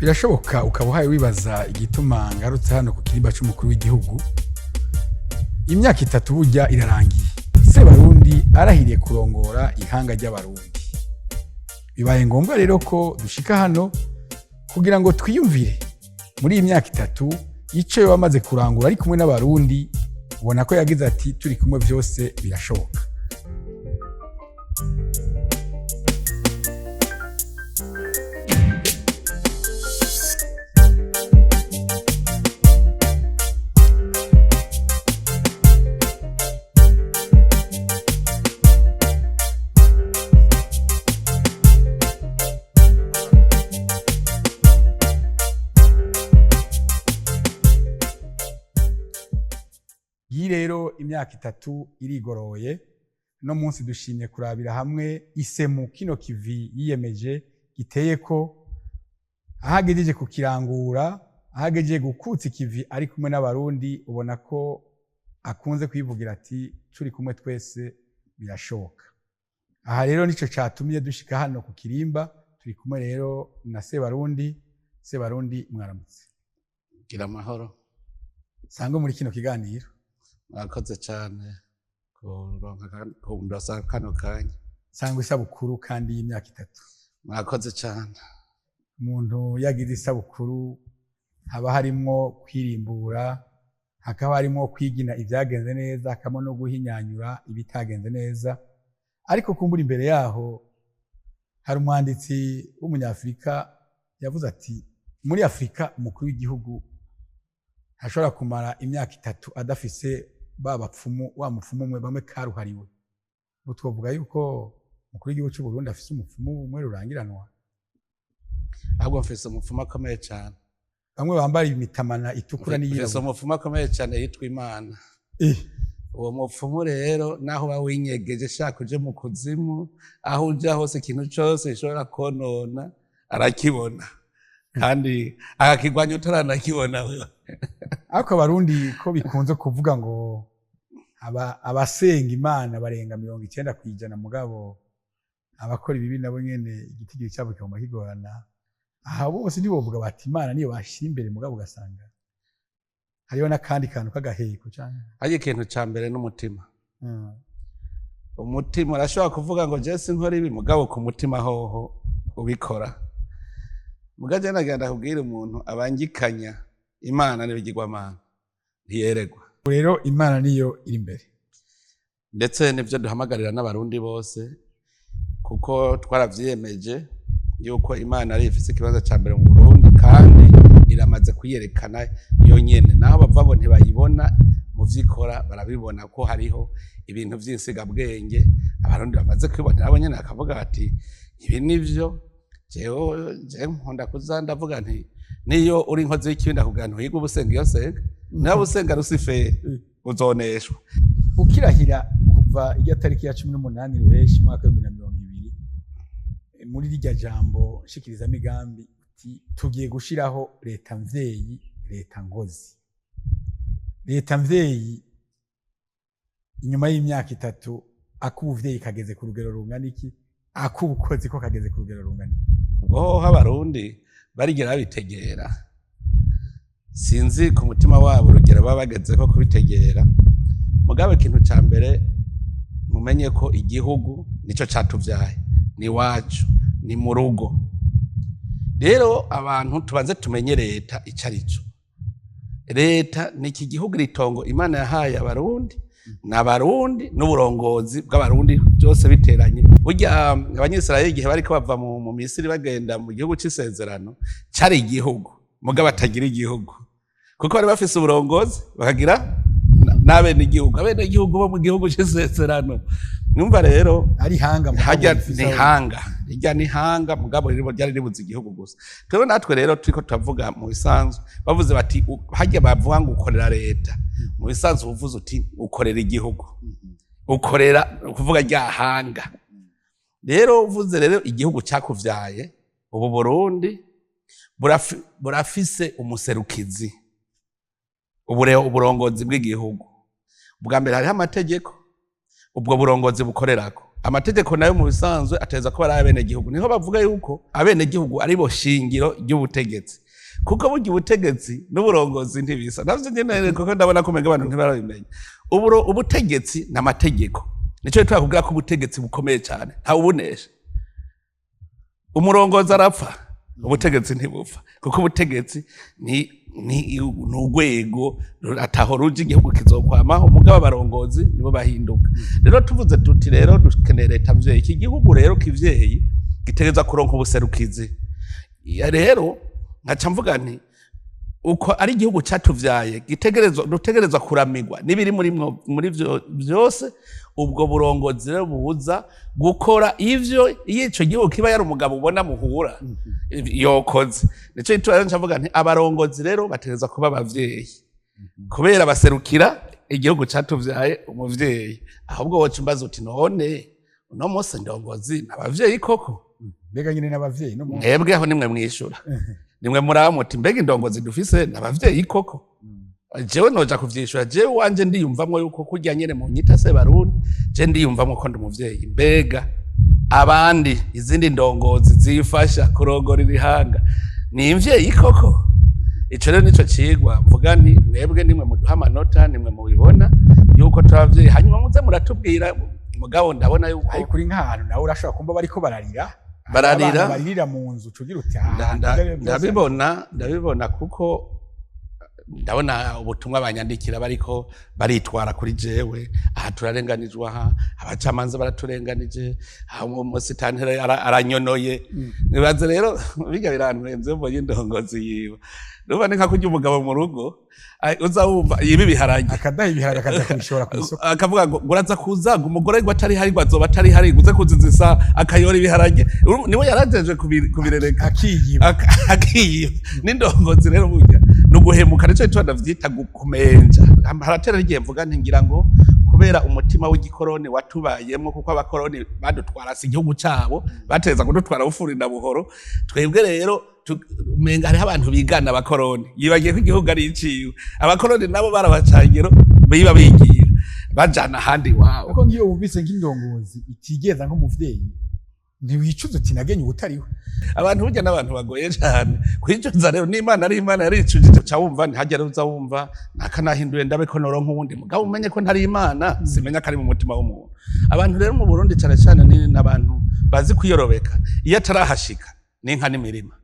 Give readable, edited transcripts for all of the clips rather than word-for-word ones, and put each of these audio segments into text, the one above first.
Birashoboka ukaba uhaye wibaza igituma ngarutse hano ku kirimba c'umukuru w'igihugu. Imyaka 3 burya irarangiye Sebarundi arahiriye kurongora ihanga ry'Abarundi. Bibaye ngombwa rero ko dushika hano kugira ngo twiyumvire muri iyi myaka 3 ico yoba amaze kurangura ari kumwe n'Abarundi. Ubona ko yagize ati turi kumwe vyose birashoboka. Iyi rero imyaka 3 irigoroye. No munsi dushimye kurabira hamwe isemu kino kivi yiyemeje giteye ko ahagejeje kukirangura, ahagejeje gukutsa ikivi ari kumwe n'Abarundi. Ubona ko akunze kwivugira ati turi kumwe twese birashoboka. Aha rero nico catumye dushika hano ku kirimba. Turi kumwe rero na Sebarundi. Sebarundi, mwaramutse. Gira amahoro. Sangwe muri kino kiganiro. Mwakoze cyane kundosa kano kanya. Sangwe isabukuru kandi y'imyaka 3. Mwakoze cyane. Umuntu yagize isabukuru haba harimwo kwirimbura, hakaba harimwo kwigina ibyagenze neza, hakaba no guhinyanyura ibitagenze neza. Ariko kumbura imbere yaho hari umwanditsi w'umunyafrika yavuze ati muri Afrika umukuru w'igihugu ntashobora kumara imyaka 3 adafise ba bapfumu, wa mupfumu umwe bamwe karuhariwe. Ubu twovuga yuko umukuru w'igihugu cy'u Burundi afise umupfumu umwe rurangiranwa. Ahubwo mfise umupfumu akomeye cyane. Bamwe bambara imitamana itukura Mfise n'iyirabura. umupfumu akomeye cyane yitwa Imana. Uwo mupfumu rero naho uba winyegeje, shaka uje mu kuzimu, aho uja hose ikintu cose gishobora konona arakibona, kandi akakigwanya utaranakibona wewe. Ariko Abarundi ko bikunze kuvuga ngo abasenga Imana barenga 90%, mugabo abakora ibibi nabo nyene igitigiri cabo kiguma kigorana. Aha bose ntibovuga bati Imana niyo bashira imbere, mugabo ugasanga hariho n'akandi kantu k'agaheko canke. Harya ikintu ca mbere n'umutima. Umutima urashobora kuvuga ngo je sinkora ibi, mugabo ku mutima hoho ubikora. Mugabo je nagenda kubwira umuntu abangikanya Imana n'ibigirwamana ntiyeregwa. Rero Imana niyo iri imbere. Ndetse nivyo duhamagarira n'Abarundi bose, kuko twaravyiyemeje yuko Imana ari ifise ikibanza ca mbere mu Burundi, kandi iramaze kuyerekana yonyene. Naho bavuga ngo ntibayibona, mu vyikora barabibona ko hariho ibintu vy'insigabwenge Abarundi bamaze kwibonera nabo nyene, bakavuga bati ibi nivyo. Jewe nkunda kuza ndavuga nti niyo uri inkozi y'ikibi ndakubwira nti uhige ubusenga iyo senga, nawe usenga Rusiferi uzoneshwa. Ukirahira kuva irya tariki ya 18 Ruheshi mwaka w'ibihumbi na mirongo ibiri, muri rirya jambo nshikiriza-migambi uti tugiye gushiraho leta mvyeyi, leta ngozi. Leta mvyeyi inyuma y'imyaka 3 ak'ubuvyeyi kageze ku rugero rungana iki? Ak'ubukozi ko kageze ku rugero rungana iki? Ubwo hoho Abarundi barigera babitegera, sinzi ku mutima wabo urugero baba bagezeko kubitegera. Mugabo ikintu ca mbere mumenye ko igihugu nico catuvyaye, ni iwacu, ni mu rugo. Rero abantu tubanze tumenye leta ico arico. Leta ni iki gihugu, iritongo Imana yahaye Abarundi, n'Abarundi n'uburongozi bw'Abarundi byose biteranye. Burya Abanyisirayeli igihe bariko bava mu Misiri bagenda mu gihugu c'isezerano, cari igihugu mugabo batagira igihugu, kuko bari bafise uburongozi bakagira n'abenegihugu, abenegihugu bo mu gihugu c'isezerano. Numva rero ari hanga mugabo harya rifise ni hanga, rirya ni hanga, mugabo ryari ribuze igihugu gusa. Twebwe natwe rero turiko turavuga mu bisanzwe, bavuze bati harya bavuga ngo ukorera leta, mu bisanzwe uvuze uti ukorera igihugu, ukorera kuvuga rya hanga. Rero uvuze rero igihugu cakuvyaye, ubu Burundi burafise umuserukizi, uburongozi bw'igihugu. Ubwa mbere hariho amategeko ubwo burongozi bukorerako. Amategeko nayo mu bisanzwe ateza kuba ari abenegihugu. Niho bavuga yuko abenegihugu ari bo shingiro ry'ubutegetsi, kuko burya ubutegetsi n'uburongozi ntibisa. Navyo nyene, kuko ndabona ko umenga abantu ntibarabimenya. Ubutegetsi n'amategeko, nico gituma kugira ko ubutegetsi bukomeye cyane, ntawubunesha. Umurongozi arapfa, ubutegetsi ntibupfa, kuko ubutegetsi ni urwego ataho ruja, igihugu kizokwamaho. Mugabo abarongozi nibo bahinduka. Rero tuvuze tuti rero dukeneye leta mvyeyi, iki gihugu rero kivyeyi gitegerezwa kuronka ubuserukizi. Ya rero nkaca mvuga nti uko ari igihugu catuvyaye, gitegerezwa, dutegerezwa kuramigwa n'ibiri muri mwo, muri vyo vyose. Ubwo burongozi rero buza gukora ivyo iyo ico gihugu kiba yari umugabo ubona muhura yokoze. Nico gituma rero nca mvuga nti abarongozi rero bategerezwa kuba abavyeyi, kubera baserukira igihugu catuvyaye, umuvyeyi. Ahubwo woca umbaza uti: "None uno munsi ndongozi n'abavyeyi koko?" Mbega nyine n'abavyeyi no mu Mwebwe aho nimwe mwishura, nimwe muraba muti: "Mbega indongozi dufise n'abavyeyi koko?" Jewe noja kuvyishura. Jewe wanje ndiyumvamwo yuko kurya nyene mu nyita se barundi, je ndiyumvamwo ko ndi umuvyeyi. Mbega abandi, izindi ndongozi zifasha kurongora irihanga, ni imvyeyi koko? Ico rero nico cigwa mvuga nti mwebwe nimwe muduha amanota, nimwe mubibona yuko turi abavyeyi, hanyuma muze muratubwira. Mugabo ndabona yuko Ariko uri nk'ahantu nawe urashobora kumva bariko bararira. Bararira. Abana baririra mu nzu, ucugira uti: "Ah, ivyo ari byo byose." Ndabibona, kuko ndabona ubutumwa banyandikira bariko baritwara kuri jewe: "Aha turarenganijwe, aha abacamanza baraturenganije, aha umusitanteri aranyonoye." Nibaze rero bijya birantwenze, mbonye indongozi yiwe. Nuba ni nka kurya umugabo mu rugo, uza wumva yiba ibiharage. Akadaha ibiharage, akaza kubishora ku isoko. Akavuga ngo uraza kuza ngo umugore ngo atari hari, ngo azoba atari hari, ngo uze kuzizisa, akayora ibiharage. Niwe yarajeje kubirereka. Akiyiba. Akiyiba. N'indongozi rero burya ni uguhemuka, nico gituma ndavyita gukumenja. Haratera igihe mvuga nti ngira ngo kubera umutima w'igikoroni watubayemwo, kuko abakoroni badutwara si igihugu cabo, bateza kudutwara bufuri na buhoro. Twebwe rero umenga hariho abantu bigana abakoroni, yibagiye ko igihugu ari iciwe. Abakoroni nabo barabacangero, biba bigira bajana ahandi iwabo. Kuko nk'iyo wumvise nk'indongozi itigeza nk'umuvyeyi, ntiwicuza uti: "Nagenye ubutariwe"? Abantu burya n'abantu bagoye cyane kwicuza. Rero n'Imana ari Imana yaricujije, uca wumva ntihagere uza wumva nakanahinduye, ndabe ko noronka uwundi. Mugabo umenye ko ntari Imana, simenya ko ari mu mutima w'umuntu. Abantu rero mu Burundi cyane cyane ni n'abantu bazi kwiyorobeka. Iyo atarahashika n'inka n'imirima,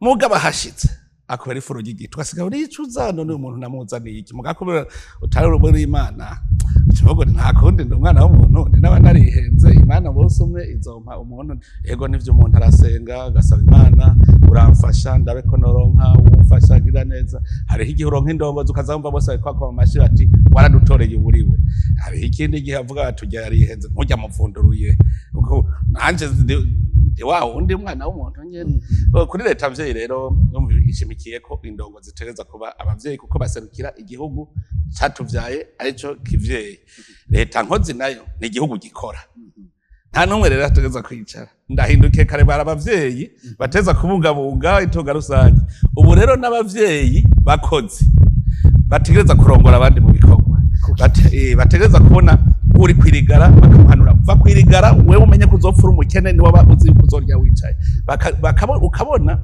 mugabo ahashitse akubera ifuro ry'igiti, ugasiga uricuza: "None uyu muntu namuzaniye iki?" Mugabo kubera utari urumuri Imana, ukivuga uti: "Nta kundi, ndi umwana w'umuntu, ndi n'aba narihenze, Imana bose umwe izompa umuntu." Ego nivyo, umuntu arasenga agasaba Imana: "Uramfasha ndabe ko noronka uwumfasha agira neza." Hariho igihe uronka indongozi, ukaza wumva bose bariko bakoma amashi bati: "Waradutoreye, uburiwe." Hariho ikindi gihe avuga bati: "Urya yarihenze, nturya muvunduruye." Kuko nanje ndi wa wundi mwana w'umuntu nyene. Kuri leta mvyeyi rero yumva ishimikiye ko indongo zitegereza kuba abavyeyi, kuko baserukira igihugu catuvyaye, arico kivyeyi. Leta nkozi nayo ni igihugu gikora, nta n'umwe rero ategereza kwicara. Ndahindukiye kare, bari abavyeyi bateza kubungabunga itunga rusange. Ubu rero n'abavyeyi bakozi bategereza kurongora abandi mu bikorwa. Bategereza kubona uri kwirigara bakamuhanura: "Va kwirigara, wewe umenye ko uzopfa uri umukene, niwe waba uzi yuko uzorya wicaye." Ukabona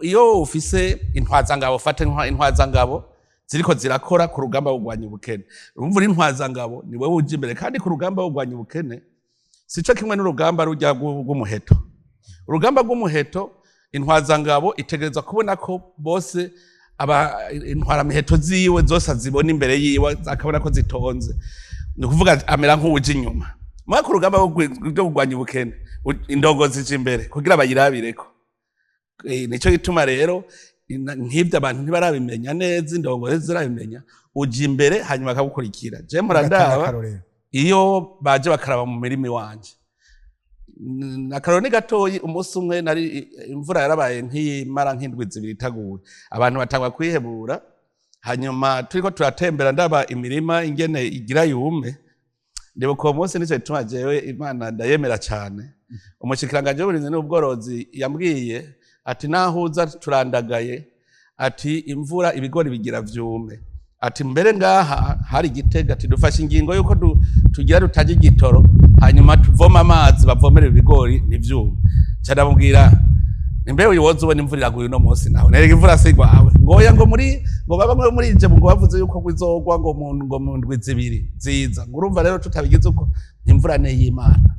iyo ufise intwazangabo, fate intwazangabo ziriko zirakora ku rugamba rwo kurwanya ubukene, urumva uri intwazangabo, ni wewe uja imbere. Kandi ku rugamba rwo kurwanya ubukene sico kimwe n'urugamba rujya rw'umuheto. Urugamba rw'umuheto, intwazangabo itegerezwa kubona ko bose aba intwaramiheto ziwe zose azibona imbere yiwe, akabona ko zitonze, ni ukuvuga amera nk'uwuja inyuma. Mugabo ku rugamba rwo kurwanya ubukene, indongozi zija imbere kugira bayirabireko. Nico gituma rero nk'ivyo abantu ntibarabimenya neza, indongozi zirabimenya: uja imbere hanyuma akagukurikira. Je mpora Ugatanga ndaba akarorero. iyo baje bakaraba mu mirima iwanje. Akarorero ni gatoyi. Umunsi umwe nari imvura yarabaye nk'iyimara nk'indwi 2 itaguye, abantu batangwa kwihebura. Hanyuma turiko turatembera, ndaba imirima ingene igira yume. Ndibuka uwo munsi, nico gituma jewe Imana ndayemera cane. Umushikiranganji w'uburimyi n'ubworozi yambwiye ati: "Naho uza turandagaye," ati, "imvura ibigori bigira vyume." Ati: "Mbere ngaha hari Igitega," ati, "dufashe ingingo yuko tugira tutarya igitoro." Hanyuma tuvome amazi bavomere ibigori ntivyume. Nca ndamubwira nimbe uyu woza ubona imvura iraguye uno munsi, nawe nerega imvura sigwawe, ngoya ngo muri ngo baba muri nje ngo bavuze yuko izogwa ngo mu ndwi 2 ziza, ngo urumva rero tutabigize uko imvura ne y'Imana.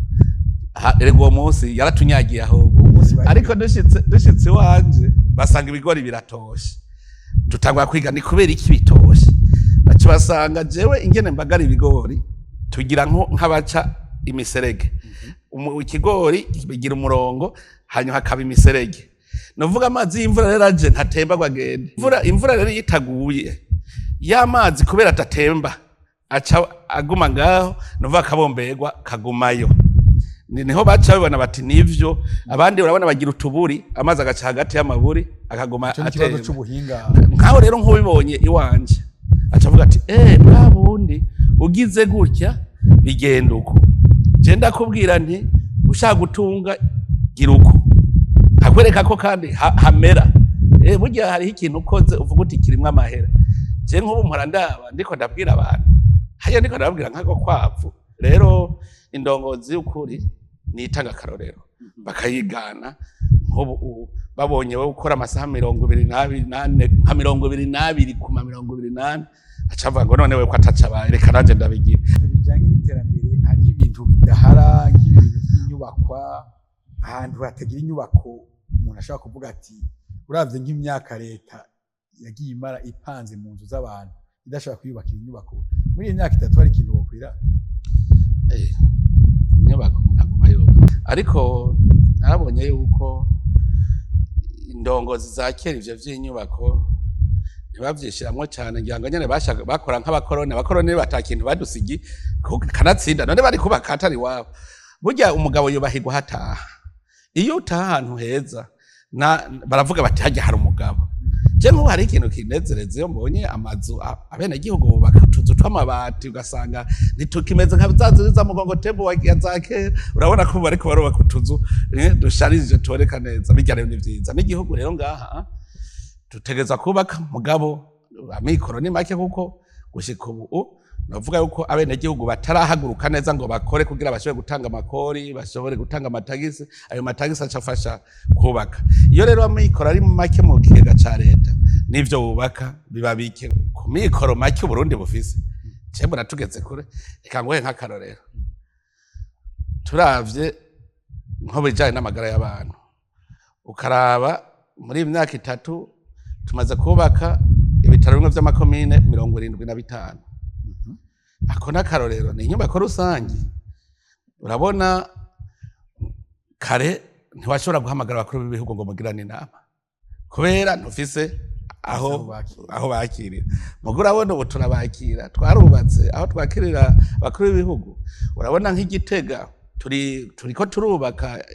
Erega uwo munsi yaratunyagiye ahubwo. Uwo munsi Ariko dushitse iwanje basanga ibigori biratoshe, tutangwa kwiga ni kubera iki bitoshe. Baca basanga jewe ingene mbagara ibigori, tugira nk'abaca imiserege. Ikigori bigira umurongo, hanyuma hakaba imiserege. Novuga amazi y'imvura rero aje ntatemba ngo agende. Imvura rero iyo itaguye, ya mazi kubera adatemba aca aguma ngaho, novuga akabomberwa kagumayo. Niho baca babibona bati nivyo. Abandi urabona bagira utuburi, amazi agaca hagati y'amaburi akaguma Ico ni ikibazo atemba. c'ubuhinga. Nkaho rero nk'ubibonye iwanje aca avuga ati bwa bundi ugize gutya bigenda uko. Je ndakubwira nti ushaka gutunga gira uko, akwereka ko kandi hamera. Burya hariho ikintu ukoze uvuga uti kirimwo amahera. Je nk'ubu mpora ndaba ndiko ndabwira abantu hariya, ndiko ndababwira nk'ako kwavu. Rero indongozi y'ukuri nitanga akarorero bakayigana. Nk'ubu babonye wowe ukora amasaha 24, nka 22 kuma 24, aca avuga ngo none we ko atacabaye, reka nanje ndabigira. Bijanye n'iterambere, hariho ibintu bidahara nk'ibi bintu by'inyubakwa. Ahantu hatagira inyubako, umuntu ashobora kuvuga ati uravye nk'imyaka leta yagiye imara ipanze mu nzu z'abantu idashobora kwiyubakira inyubako, muri iyi myaka 3 hari ikintu wokwira? Inyubako umuntu aguma yubaka, ariko narabonye yuko indongozi za kera ivyo vy'inyubako ntibavyishiramwo cane. Ngira ngo nyene bashaka bakora nk'abakoroni. Abakoroni bata kintu badusigi kanatsinda, none bari kubaka atari iwabo. Burya umugabo yubahirwa hataha. Iyo utaha ahantu heza na baravuga bati harya hari umugabo. Je nk'ubu hari ikintu kinezereza iyo mbonye amazu abenegihugu bubaka utuzu tw'amabati, ugasanga ntitukimeze nka za nzu za mugongo tembo ya za kera. Urabona ko ubu bariko barubaka utuzu dusharije tuboneka neza. Birya rero ni vyiza n'igihugu. Rero ngaha dutegerezwa kubaka, mugabo amikoro ni make, kuko gushika ubu navuga yuko abenegihugu batarahaguruka neza ngo bakore kugira bashobore gutanga amakori, bashobore gutanga amatagisi. Ayo matagisi aca afasha kubaka. Iyo rero amikoro ari make mu kigega ca leta, n'ivyo wubaka biba bike. Ku mikoro make Uburundi bufise, je mbona tugeze kure. Reka nguhe nk'akarorero. Turavye nko bijanye n'amagara y'abantu, ukaraba muri iyi myaka 3 tumaze kubaka ibitaro bimwe vy'amakomine 75. Ako n'akarorero, ni inyubako rusange. Urabona kare ntiwashobora guhamagara abakuru b'ibihugu ngo mugirane inama kubera ntufise aho Aho bakirira. Aho bakirira. Mugo urabona ubu turabakira, twarubatse aho twakirira abakuru b'ibihugu. Urabona nk'Igitega turiko turubaka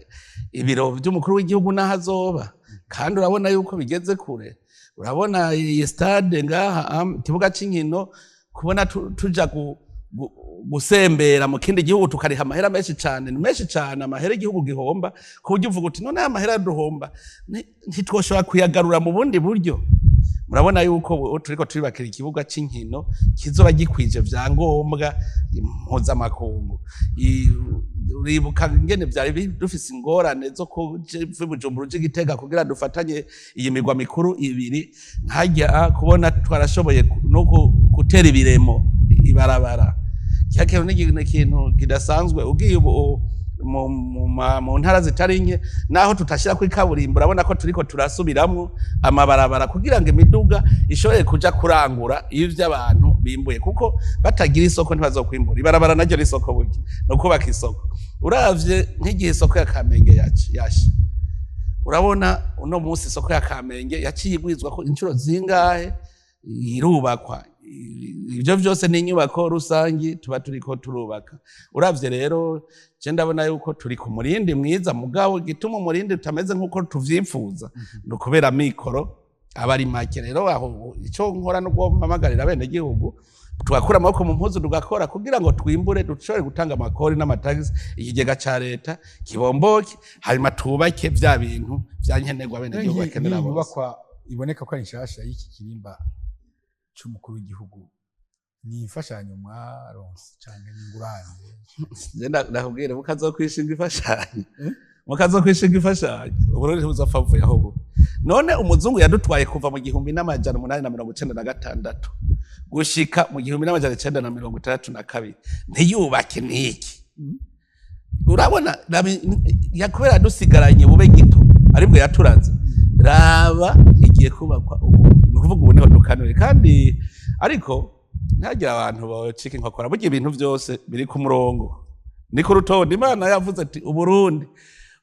ibiro vy'umukuru w'igihugu n'aho azoba, kandi urabona yuko bigeze kure. Urabona iyi stade ngaha, ikibuga c'inkino, kubona tuja gusembera mu kindi gihugu tukariha amahera menshi cane, ni menshi cane amahera igihugu gihomba, ku buryo uvuga uti none aya mahera duhomba ntitwoshobora kuyagarura mu bundi buryo. Murabona yuko ubu turiko turubakira ikibuga c'inkino kizoba gikwije vyangombwa mpuzamakungu. Uribuka ingene vyari dufise ingorane zo kuja Bujumbura uja Igitega kugira dufatanye iyi migwa mikuru ibiri, nkarya kubona twarashoboye no gutera ibiremo ibarabara. Kiriya kintu ni ikintu kidasanzwe. Ugiye ubu mu ntara zitari nke, naho tutashira kuri kaburimbo, urabona ko turiko turasubiramwo amabarabara kugira ngo imiduga ishobore kuja kurangura ivyo abantu bimbuye, kuko batagira isoko ntibazokwimbura. Ibarabara naryo ni isoko, burya no kubaka isoko. Uravye nk'igihe isoko ya Kamenge yasha, urabona uno munsi isoko ya Kamenge yaciye igwizwa ko inshuro zingahe, irubakwa. Ibyo byose ni inyubako rusangi tuba turiko turubaka. Uravye rero, je ndabona yuko turi ku murindi mwiza, mugabo igituma umurindi utameze nk'uko tuvyifuza ni ukubera amikoro aba ari make. Rero aho ico nkora no mpamagarira abenegihugu, tugakura amaboko mu mpuzu, tugakora kugira ngo twimbure, dushobore gutanga amakori n'amatagisi, ikigega ca leta kibomboke, hanyuma tubake vya bintu vya nkenerwa abenegihugu bakenera Nk'iyi bose. nyubakwa iboneka ko ari nshasha y'iki kirimba c'umukuru w'igihugu. Ni imfashanyo mwaronse canke ni ingurane? Je ndakubwira, mukazokwishinga imfashanyo, Eh? mukazokwishinga imfashanyo, Uburundi ntibuzopfa buvuye aho buba. None umuzungu yadutwaye kuva mu 1896 gushika mu 1962, ntiyubake niki? Urabona, kubera yadusigaranye bube gito, aribwo yaturaze. Raba igiye kubakwa ubu, ni ukuvuga ubu niho dukanuye. Kandi ariko ntihagire abantu bocika inkokora. Burya ibintu byose biri ku murongo, ni ku rutonde. Imana yavuze ati Uburundi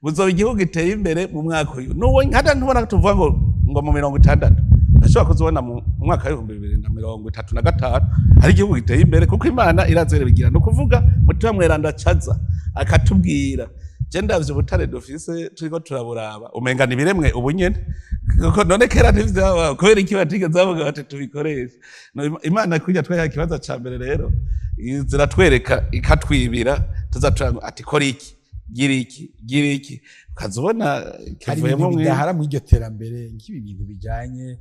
buzoba igihugu giteye imbere mu mwaka uyu. Nuwo nkada ntubona ko tuvuga ngo mu 60, ndashobora kuzibona mu mwaka w'2035 hari igihugu giteye imbere, kuko Imana irazere bigira. Ni ukuvuga Mutima Mweranda acaza akatubwira. Je ndavye ubutare dufise, turiko turaburaba, umenga ni ibiremwe ubu nyene, kuko none kera ntivyaba. Kubera iki batigeze bavuga bati tubikoreshe? No, Imana kurya twayaha ikibazo ca mbere rero, ziratwereka, ikatwibira, tuza turanga ati kora iki, gira iki, gira iki, ukaza ubona Hari kivuyemo ibintu mwimwe. bidahara muri iryo terambere, nk'ibi bintu bijanye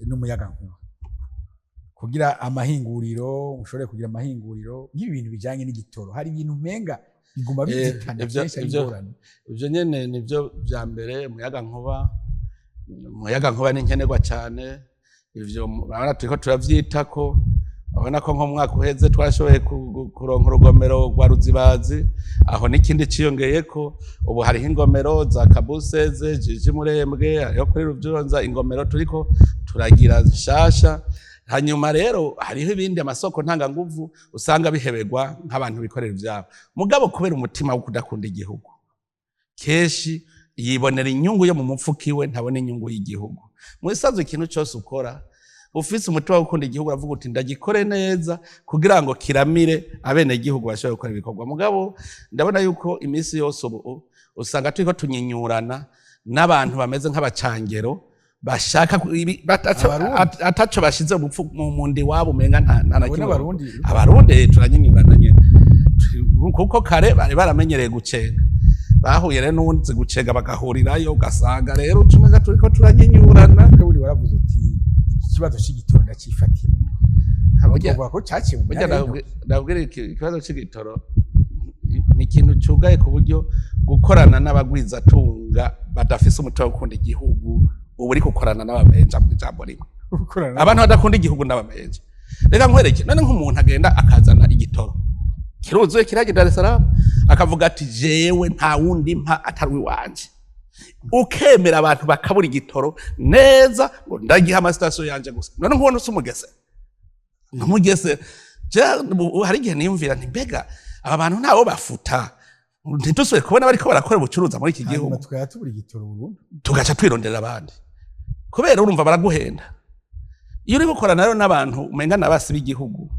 n'umuyagankuba kugira amahinguriro, ushobore kugira amahinguriro, nk'ibi bintu bijanye n'igitoro. Hari ibintu umenga biguma bizitana kenshi ari ingorane. Ivyo nyene nivyo vya mbere. Umuyagankuba ni nkenerwa cyane. Ivyo urabona turiko turavyitako. Urabona ko nko mu mwaka uheze twashoboye kuronka urugomero rwa Ruzibazi. Aho n'ikindi ciyongeyeko, ubu hariho ingomero za Kabuseze, Jiji, Murembwe, hariho kuri Ruvyonza ingomero turiko turagira nshasha. Hanyuma rero hariho ibindi, amasoko ntanganguvu usanga biheberwa nk'abantu bikorera ivyabo, mugabo kubera umutima wo kudakunda igihugu, kenshi yibonera inyungu yo mu mufuko iwe, ntabona inyungu y'igihugu. Mu bisanzwe ikintu cyose ukora ufise umutima wo gukunda igihugu, uravuga uti ndagikore neza kugira ngo kiramire abenegihugu, bashobore gukora ibikorwa. Mugabo ndabona yuko iminsi yose ubu usanga turiko tunyinyurana n'abantu bameze nk'abacangero bashaka Abarundi. ataco bashize mu ndi wabo, umenga nta na Abo kimwe. n'Abarundi. Abarundi turanyinyurana nyene, kuko kare bari baramenyereye gucenga, bahuye rero n'uwuzi gucenga bagahurirayo, ugasanga rero ucumenga turiko turanyinyurana. Buri waravuze uti ikibazo c'igitoro ndacifatiye mu minwe. Tuvuga ko caciye mu Burya myanya y'intoki. Ndabwira ikibazo c'igitoro ni ikintu cugaye, ku buryo gukorana n'abagwizatunga badafise umutima wo gukunda igihugu, ubu uri gukorana n'abamenja mu ijambo rimwe. Gukorana Abantu badakunda igihugu n'abamenja. Reka nkwereke, none nk'umuntu agenda akazana igitoro kiruzuye kiragenda Dar es Salaam, akavuga ati jewe nta wundi mpa atari uwanje, ukemera abantu bakabura igitoro neza, ngo ndagiha amasitasiyo yanje gusa. None nkubona usa umugese numugese. Hari igihe niyumvira nti mbega aba bantu ntawo bafuta, ntidusubire kubona bariko barakora ubucuruza muri iki Hanyuma gihugu? Tukaba tubura igitoro burundu. Tugaca twironderera abandi, kubera urumva baraguhenda. Iyo uri gukorana rero n'abantu umenga n'abasi b'igihugu,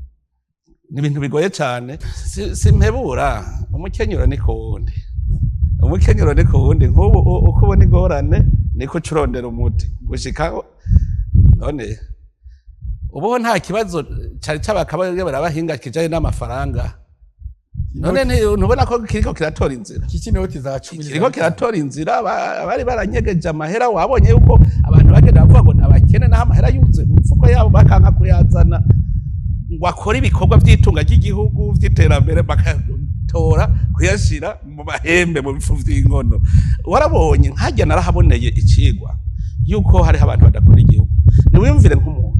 ni ibintu bigoye cyane. Simpebura, umukenyuro ni ku wundi, umukenyuro ni ku wundi. Nk'ubu uko ubona ingorane niko uca urondera umuti gushikaho. None ubuho nta kibazo cari c'abakabarebe barabahinga kijanye n'amafaranga? None ntubona ko kiriko kiratora inzira? Iki inoti za 10. Kiriko kiratora inzira. Abari baranyegeje amahera, wabonye yuko abantu bagenda bavuga ngo nabakene, naho amahera yuzuye mu mifuko yabo, bakanka kuyazana ngo akore ibikorwa vy'itunga ry'igihugu, vy'iterambere, bakatora kuyashira mu mahembe, mu bifu vy'inkono. Warabonye nkajya narahaboneye icigwa yuko hariho abantu badakunda igihugu. Niwiyumvire nk'umuntu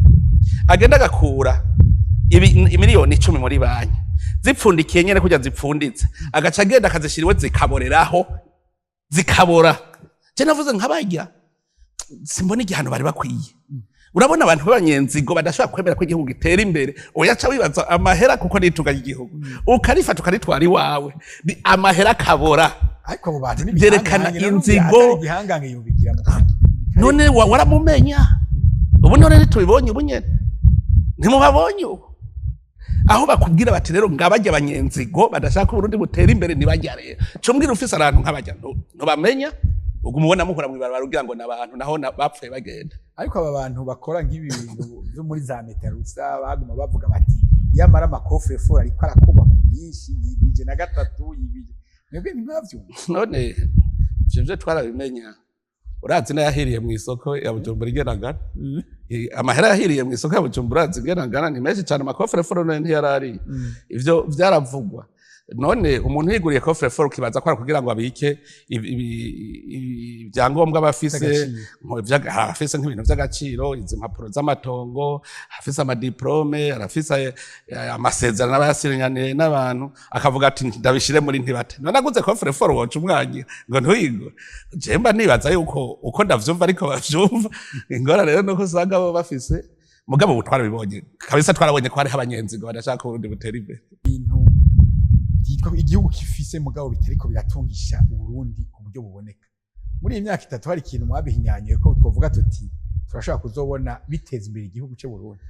agenda agakura imiliyoni 10 muri banki, zipfundikiye nyene kurya zipfunditse, agaca agenda akazishira iwe, zikaboreraho, zikabora. Je navuze nkabarya simbona igihano bari bakwiye. Urabona abantu b'abanyenzigo badashobora kwemera ko igihugu gitera imbere. Oya, ca wibaza amahera, kuko nitunga ry'igihugu, ukarifata ukaritwara iwawe, amahera akabora. Ariko abo bantu ni Vyerekana ibihangange, inzigo. Atari igihangange yubigira mu None waramumenya ubu? None ntitubibonye ubu nyene? Ntimubabonye ubu aho bakubwira bati rero ngabajya abanyenzigo badashaka Uburundi butera imbere, ntibajya rero cumbwira ufise abantu nk'abajya ntubamenya, uguma ubona muhura mw'ibarabara ugira ngo n'abantu, naho bapfuye bagenda. Ariko aba bantu bakora nk'ibi bintu byo muri za metarusa, baguma bavuga bati yamara ama coffre-fort ariko arakorwa ku bwinshi, yigwije na gatatu, yigwije, mwebwe ntimwavyumva? None ivyo vyo twarabimenya. Urazi n'ayahiriye mu isoko ya Bujumbura ingene angana? Amahera yahiriye mu isoko ya Bujumbura, urazi ingene angana? Ni menshi cane. Ama coffre-fort none ntiyarari? Ivyo vyaravugwa. None umuntu yiguriye coffre-fort, ukibaza ko ari kugira ngo abike ibyangombwa aba afise? Vy'agaciro. Arafise nk'ibintu vy'agaciro, izi mpapuro z'amatongo, arafise ama diplômes, arafise amasezerano aba yasinyaniye n'abantu, akavuga ati ndabishire muri ntibate. None aguze coffre-fort woca umwangira ngo ntuyigure? Je mba nibaza yuko uko ndavyumva ariko bavyumva. Ingorane rero nuko usanga bo bafise, mugabo ubu twarabibonye kabisa, twarabonye ko hariho abanyenzigo badashaka ko Uburundi butera imbere. Ibintu byitwa igihugu gifise mugabo bitariko biratungisha Uburundi ku buryo buboneka muri iyi myaka 3, hari ikintu mwabihinyanyuye ko twovuga tuti turashobora kuzobona biteza imbere igihugu cy'u Burundi?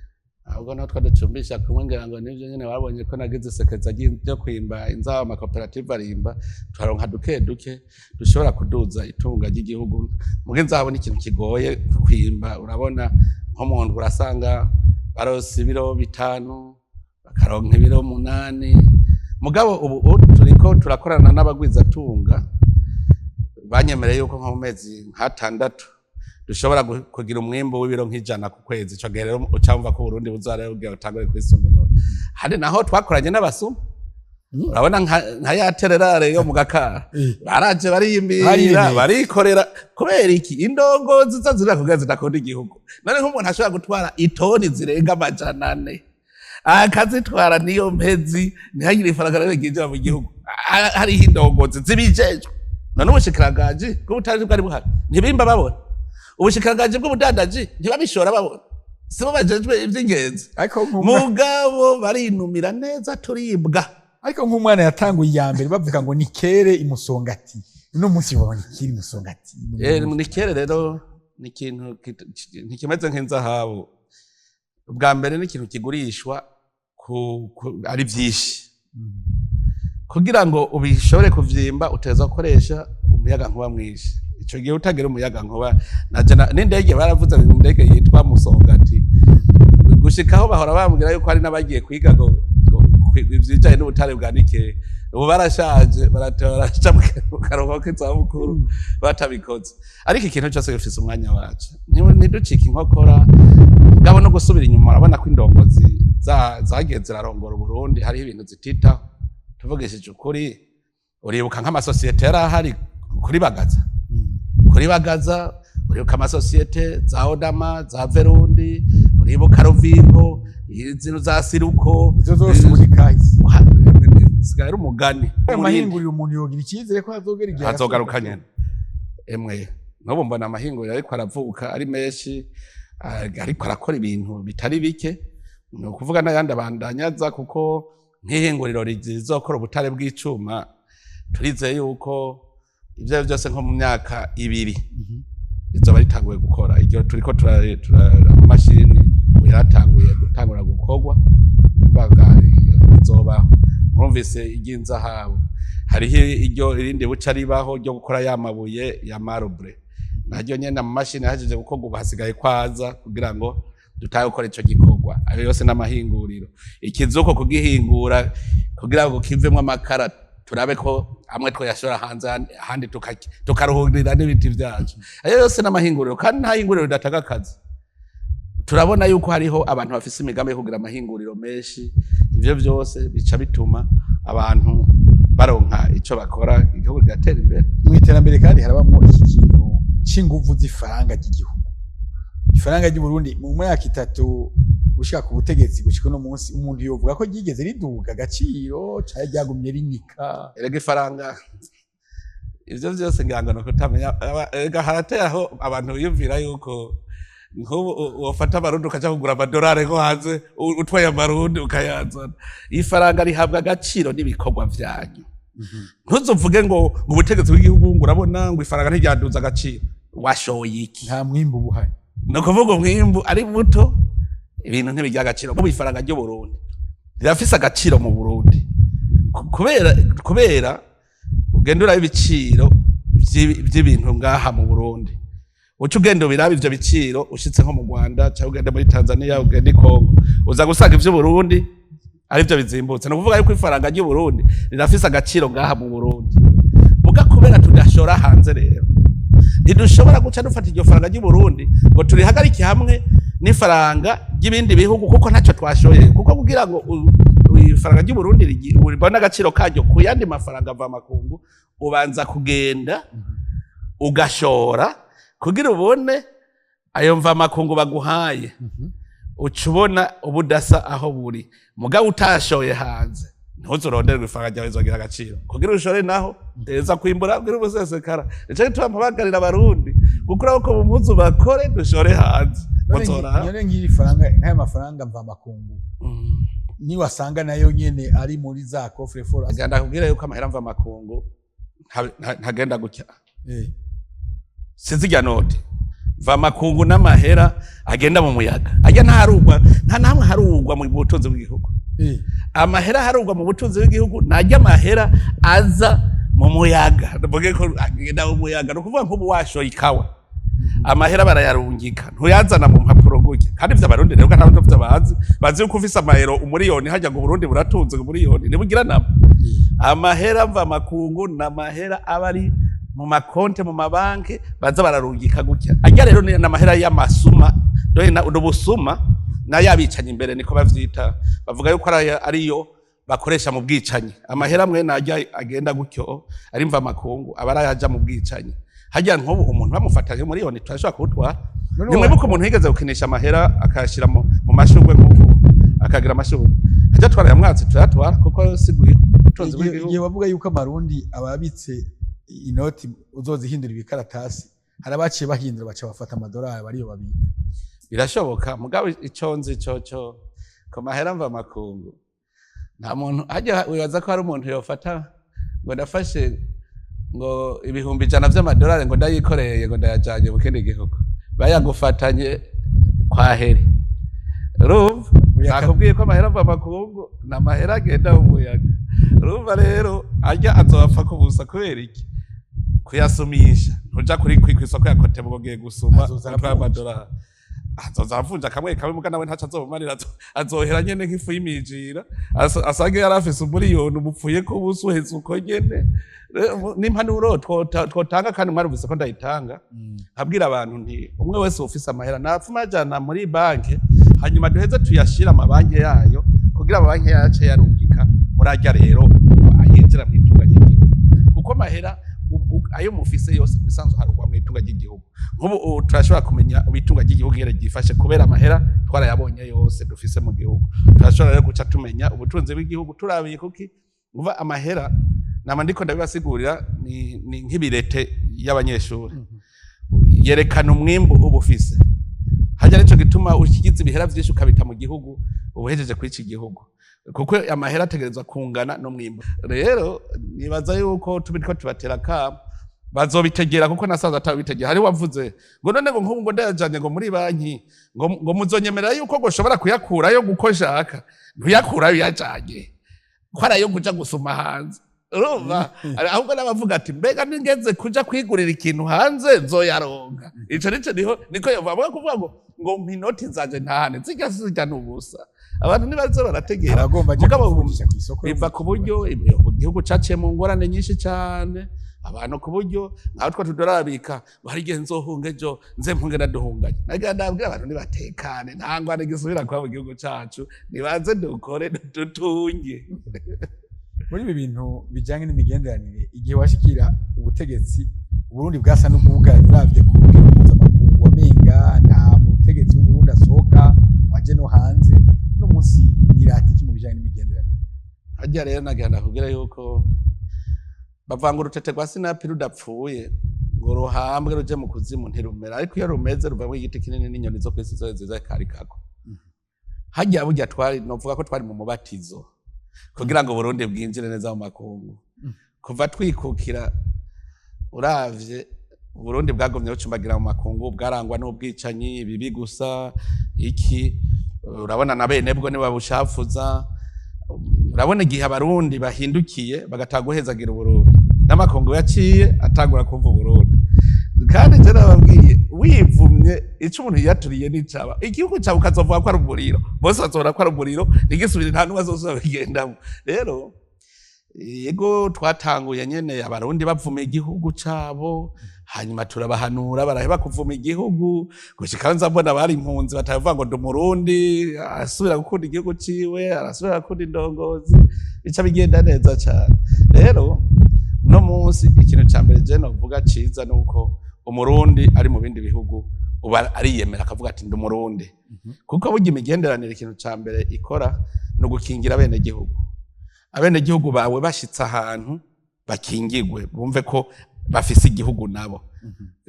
Ahubwo naho twaducumbisha kumwe, ngira ngo nivyo nyene babonye ko nagize isekeza ryo kwimba inzaho, amakoperative arimba, tukaronka duke duke dushobora kuduza itunga ry'igihugu. Muga inzahabu ni ikintu kigoye kwimba. Urabona nko mu ndwi urasanga barose ibiro 5, bakaronka ibiro 8. Mugabo ubu turiko turakorana n'abagwizatunga, banyemereye yuko nko mu mezi nk'atandatu dushobora kugira umwimbu w'ibiro nk'100 ku kwezi. Ico gihe rero ucamva ko Uburundi buzara bugira butangure kwisununura. Hari naho twakoranye n'abasuma. Urabona nka ya terres rares yo mu Gakara, baraje bariyimbira. Bariremeye. Barikorera. Kubera iki? Indongozi zo zirira kugira zidakunda igihugu. None nk'umuntu ashobora gutwara itoni zirenga 400 akazitwara, niyo mpezi ntihagire ifaranga rero ryinjira mu gihugu. Hariho indongozi zibijejwe. None ubushikiranganji bw'ubutari bwari buhari, ntibimba babona? Ubushikiranganji bw'ubudandaji ntibabishora babona? Sibo bajejwe ivy'ingenzi? Ariko nk'umwana Mugabo barinumira neza, turibwa. Ariko nk'umwana yatanguye iya mbere bavuga ngo ni kere imusongati, uno munsi babona ikiri imusongati. Ni kere rero ni ikintu ntikimeze nk'inzahabu. Ubwa mbere ni ikintu kigurishwa ari vyinshi. Kugira ngo ubishobore kuvyimba uteza gukoresha umuyaga nkuba mwinshi. Ico gihe utagira umuyaga nkuba naje n'indege baravuze ngo indege yitwa Musongati. Gushikaho bahora bambwira yuko hari n'abagiye kwiga ngo ivyijanye n'ubutare bwa nickel. Ubu barashaje, baraca mu karuhuko k'izabukuru batabikoze. Ariko ikintu cyose gifise umwanya waco. Ntiducike inkokora mugabo no gusubira inyuma. Urabona ko indongozi zagiye zirarongora Uburundi hariho ibintu zititaho, tuvugishije ukuri. Uribuka nk'amasosiyete yari ahari kuri Bagaza? Kuri Bagaza uribuka amasosiyete za Odama, za Verundi, uribuka Ruvingo, zino za Siruko? Izo zose ubu ni kahise. Sigaye ari umugani. Ayo mahinguriro, umuntu yogira icyizere ko azogera igihe Azogaruka nyene. Emwe, n'ubu mbona amahinguriro ariko aravuka ari menshi, ariko arakora ibintu bitari bike. Ni ukuvuga n'ayandi abandanyaza, kuko nk'ihinguriro rizokora ubutare bw'icuma, turizeye yuko ivyo ari byose nko mu myaka 2 rizoba ritanguye gukora. Iryo turiko amamashini ubu yaratanguye gutangura gukorwa, mbaga bizobaho. Mwumvise iry'inzahabu, hariho iryo irindi buca ribaho ryo gukora ya mabuye ya marbre, naryo nyene amamashini yahejeje gukorwa, ubu hasigaye kwaza kugira ngo dutahe gukora ico gikorwa. Ayo yose n'amahinguriro. Ikizuko kugihingura kugira ngo kivemwo amakara, turabe ko amwe twoyashora hanze, ahandi tukaruhurira n'ibiti vyacu. Ayo yose n'amahinguriro, kandi nta hinguriro ridatanga akazi. Turabona yuko hariho abantu bafise imigambi yo kugira amahinguriro menshi. Ivyo vyose bica bituma abantu baronka ico bakora, igihugu kigatera imbere. Mu iterambere kandi harabamwo iki kintu c'inguvu z'ifaranga ry'igihugu, ifaranga ry'u Burundi. Mu myaka 3 gushika ku butegetsi gushika uno munsi, umuntu yovuga ko ryigeze riduga agaciro canke ryagumye rinika? Erega ifaranga, ivyo vyose ngira ngo ni ukutamenya. Erega harateye aho abantu biyumvira yuko nk'ubu wofata amarundi ukaja kugura amadolari nko hanze, utwaye amarundi ukayazana. Ifaranga rihabwa agaciro n'ibikorwa vyanyu. Ntuzovuge ngo ubutegetsi bw'igihugu ngo urabona ngo ifaranga ntiryaduza agaciro. Washoye iki? Nta mwimbu buhari. Ni ukuvuga umwimbu ari muto, ibintu ntibigira agaciro. Nk'ubu ifaranga ry'Uburundi rirafise agaciro mu Burundi kubera ugenda uraba ibiciro vy'ibintu ngaha mu Burundi, uca ugenda ubiraba ivyo biciro ushitse nko mu Rwanda, cyangwa ugende muri Tanzania, ugende i Congo, uza gusanga ivy'Uburundi ari byo bizimbutse. Ni ukuvuga yuko ifaranga ry'Uburundi rirafise agaciro ngaha mu Burundi, muga kubera tudashora hanze rero. Ntidushobora guca dufata iryo faranga ry'u Burundi ngo turihagarike hamwe n'ifaranga ry'ibindi bihugu, kuko ntacyo twashoye. Kuko kugira ngo ifaranga ry'u Burundi ribone agaciro karyo ku yandi mafaranga mvamakungu, ubanza kugenda ugashora kugira ubone ayo mvamakungu baguhaye, uca ubona ubudasa aho buri. Mugabo utashoye hanze, ntuzuronderwe ifaranga ryawe rizogira agaciro. Kugira ushore naho teza kwimbura kugira ubusesekara. Nico gituma mpabagarira Abarundi gukura ko mu mpuzu bakore, dushore hanze. Muzora. None nk'iri faranga, nk'aya mafaranga mvamakungu, niwasanga nayo nyene ari muri za coffre-fort? Agenda kubwira yuko amahera mvamakungu ntagenda gutya. Sinzi irya noti mvamakungu n'amahera agenda mu muyaga, ajya ntaharugwa, nta namwe harugwa mu butunzi bw'igihugu. Amahera harugwa mu butunzi bw'igihugu najya amahera aza mu muyaga. Mvuge ko agenda mu muyaga, ni ukuvuga nk'ubu washoye ikawa, amahera barayarungika, ntuyazana mu mpapuro gutya. Kandi ivyo Abarundi rero ntabwo ivyo bazi. Bazi yuko ufise amayero umuriyoni hajya ngo Uburundi buratunze, umuriyoni ntibugira nabo. Amahera mva makungu ni amahera aba ari mu makonte mu mabanki, baza bararungika gutya. Ajya rero ni amahera y'amasuma, dore n'ubusuma n'ayabicanyi imbere niko bavyita. Bavuga yuko ariyo bakoresha mu bwicanyi. Amahera amwe najya agenda gutyo ari mva makungu, aba arayaja mu bwicanyi. Hajya nk'ubu umuntu bamufatanye miliyoni, turashobora kuwutwara. None Nimwibuka umuntu yigeze gukinisha amahera akayashira mu mashurwe nk'uku, akagira amashurwe, hajya twara yamwatsi, turayatwara kuko siguye ubutunzi bw'igihugu. Igihe bavuga yuko Amarundi ababitse inoti uzozihindura ibikaratasi, hari abaciye bahindura, baca bafata amadolari bariyo babika. Birashoboka, mugabo ico nzi coco ku mahera mva makungu, nta muntu hajya wibaza ko hari umuntu yofata ngo ndafashe ngo 100,000 vy'amadolari ngo ndayikoreye ngo ndayajanye mu kindi gihugu, bayagufatanye kwa heri. Urumva, nakubwiye ko amahera mva makungu ni amahera agenda mu muyaga. Urumva rero ajya azobapfa kubusa. Kubera iki? Kuyasumisha, ntuja kuri kw'isoko ya Kotebu ngo ugiye gusuma. Azoza utwaye aravunja. Amadolari azoza avunja kamwe kamwe, muga nawe ntaco azobumarira, azohera nyene nk'ifu y'imijira. Asange yari afise umuriyoni umupfuye ko ubusa, uheze uko nyene. Rero, n'impanuro twotanga, kandi mwarumvise ko ndayitanga, nkabwira abantu nti umwe wese ufise amahera napfuma ajana muri banki, hanyuma duheze tuyashira amabanki yayo, kugira amabanki yacu yarungika murajya rero ayinjira mu itunga ry'igihugu. Kuko amahera ayo mufise yose mu bisanzwe harugwa mu itunga ry'igihugu. Nk'ubu ubu turashobora kumenya itunga ry'igihugu ingene ryifashe kubera amahera twarayabonye yose dufise mu gihugu. Turashobora rero guca tumenya ubutunzi bw'igihugu turabiye kuki uva amahera. Nama ndiko ndabibasigurira, ni nk'ibirete y'abanyeshuri, yerekana umwimbu uba ufise hajya. Nico gituma ushigize ibihera vyinshi ukabita mu gihugu, uba uhejeje kwica igihugu, kuko amahera ategerezwa kungana n'umwimbu. Rero nibaza yuko tubiriko tubatera akamo, bazobitegera, kuko nasanze atabitegera. Hari wavuze ngo none ngo nk'ubu ngo ndayajanye ngo muri banki, ngo muzonyemerera yuko ngo ushobora kuyakurayo guko nshaka. Ntuyakurayo uyajanye, ko arayo kuja gusuma hanze. Urumva, ahubwo n'abavuga ati mbega nigeze kuja kwigurira ikintu hanze nzoyaronka? Ico nico niho niko yovuga kuvuga ngo mpa inoti zanje ntahane, zirya zirya n'ubusa. Abantu nibaze barategera. Aragomba aje Mugabo kuvunjisha ku isoko. Biva ku buryo igihugu caciye mu ngorane nyinshi cane, abantu ku buryo nkaho two tudorabika ngo hari igihe nzohunga ejo, nze mpunge naduhunganye. Nagira ndabwira abantu nibatekane, nta ngwane gisubira kuba mu gihugu cacu, nibaze dukore dutunge. Muri ibi bintu bijyanye n'imigenderanire, igihe washikira ubutegetsi, Uburundi bwasa n'ubwugaranye. Uravye ku rugero mpuzamakungu, wamenga nta mutegetsi w'Uburundi asohoka waje no hanze. Uno munsi mwirata iki mu bijyanye n'imigenderanire? Harya rero nagira ndakubwira yuko bavanga urutete rwa sinapi rudapfuye ngo ruhambwe ruje mu kuzimu, ntirumera, ariko iyo rumeze ruvamwo igiti kinini n'inyoni zo kw'isi zose ziza karikako. Harya burya twari, novuga ko twari mu mubatizo kugira ngo Burundi bwinjire neza mu makungu. Kuva twikukira, uravye Burundi bwagumye bucumbagira mu makungu, bwarangwa n'ubwicanyi, ibibi gusa. Iki urabona na bene bwo nibabushafuza. Urabona igihe Abarundi bahindukiye bagatanga guhezagira Uburundi, n'amakungu yaciye atangura kumva Uburundi. Kandi je nababwiye, wivumye ico umuntu yiyaturiye n'icaba igihugu cawe, ukazovuga ko ari umuriro, bose bazobona ko ari umuriro, ntigisubire, nta n'umwe azosubira kugendamo. Rero yego, twatanguye nyene Abarundi bavuma igihugu cabo. Hanyuma turabahanura, baraheba kuvuma igihugu, gushika nza mbona bari impunzi batavuga ngo ndi Umurundi, arasubira gukunda igihugu ciwe, arasubira gukunda indongozi, bica bigenda neza cane. Rero uno munsi ikintu ca mbere je novuga ciza nuko Umurundi ari mu bindi bihugu uba ariyemera akavuga ati: "Ndi Umurundi." Kuko burya imigenderanire, ikintu ca mbere ikora ni ugukingira abenegihugu. Abenegihugu bawe bashitse ahantu bakingigwe, bumve ko bafise igihugu nabo.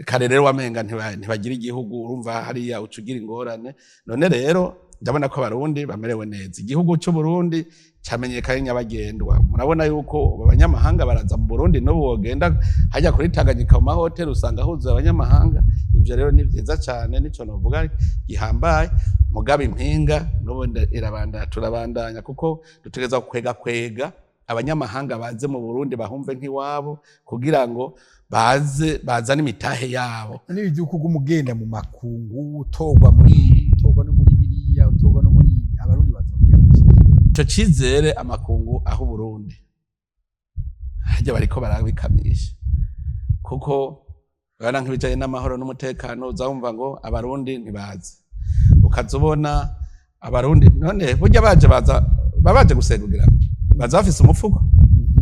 Kare rero wamenga ntibagira igihugu, urumva hariya uca ugira ingorane. None rero ndabona ko Abarundi bamerewe neza. Igihugu c'Uburundi camenyekanye nyabagendwa. Murabona yuko abanyamahanga baraza mu Burundi. N'ubu wogenda hajya kuri Tanganyika mu mahoteli, usanga huzuye abanyamahanga. Ivyo rero ni vyiza cane, nico novuga gihambaye. Mugabo impinga n'ubundi irabandanya, turabandanya, kuko dutegerezwa kwega kwega abanyamahanga baze mu Burundi, bahumve nk'iwabo, kugira ngo baze bazane imitahe yabo. N'ibi by'uko uguma ugenda mu makungu, utorwa muri ibi, utorwa no muri biriya, utorwa no muri ibi, Abarundi bazongera iki? Ico cizere amakungu aho Uburundi harya bariko barabikamisha, kuko urabona nk'ibijanye n'amahoro n'umutekano, uzawumva ngo Abarundi ntibazi, ukaza ubona Abarundi. None burya baje, baza baba baje gusegugira, baza bafise umufuko.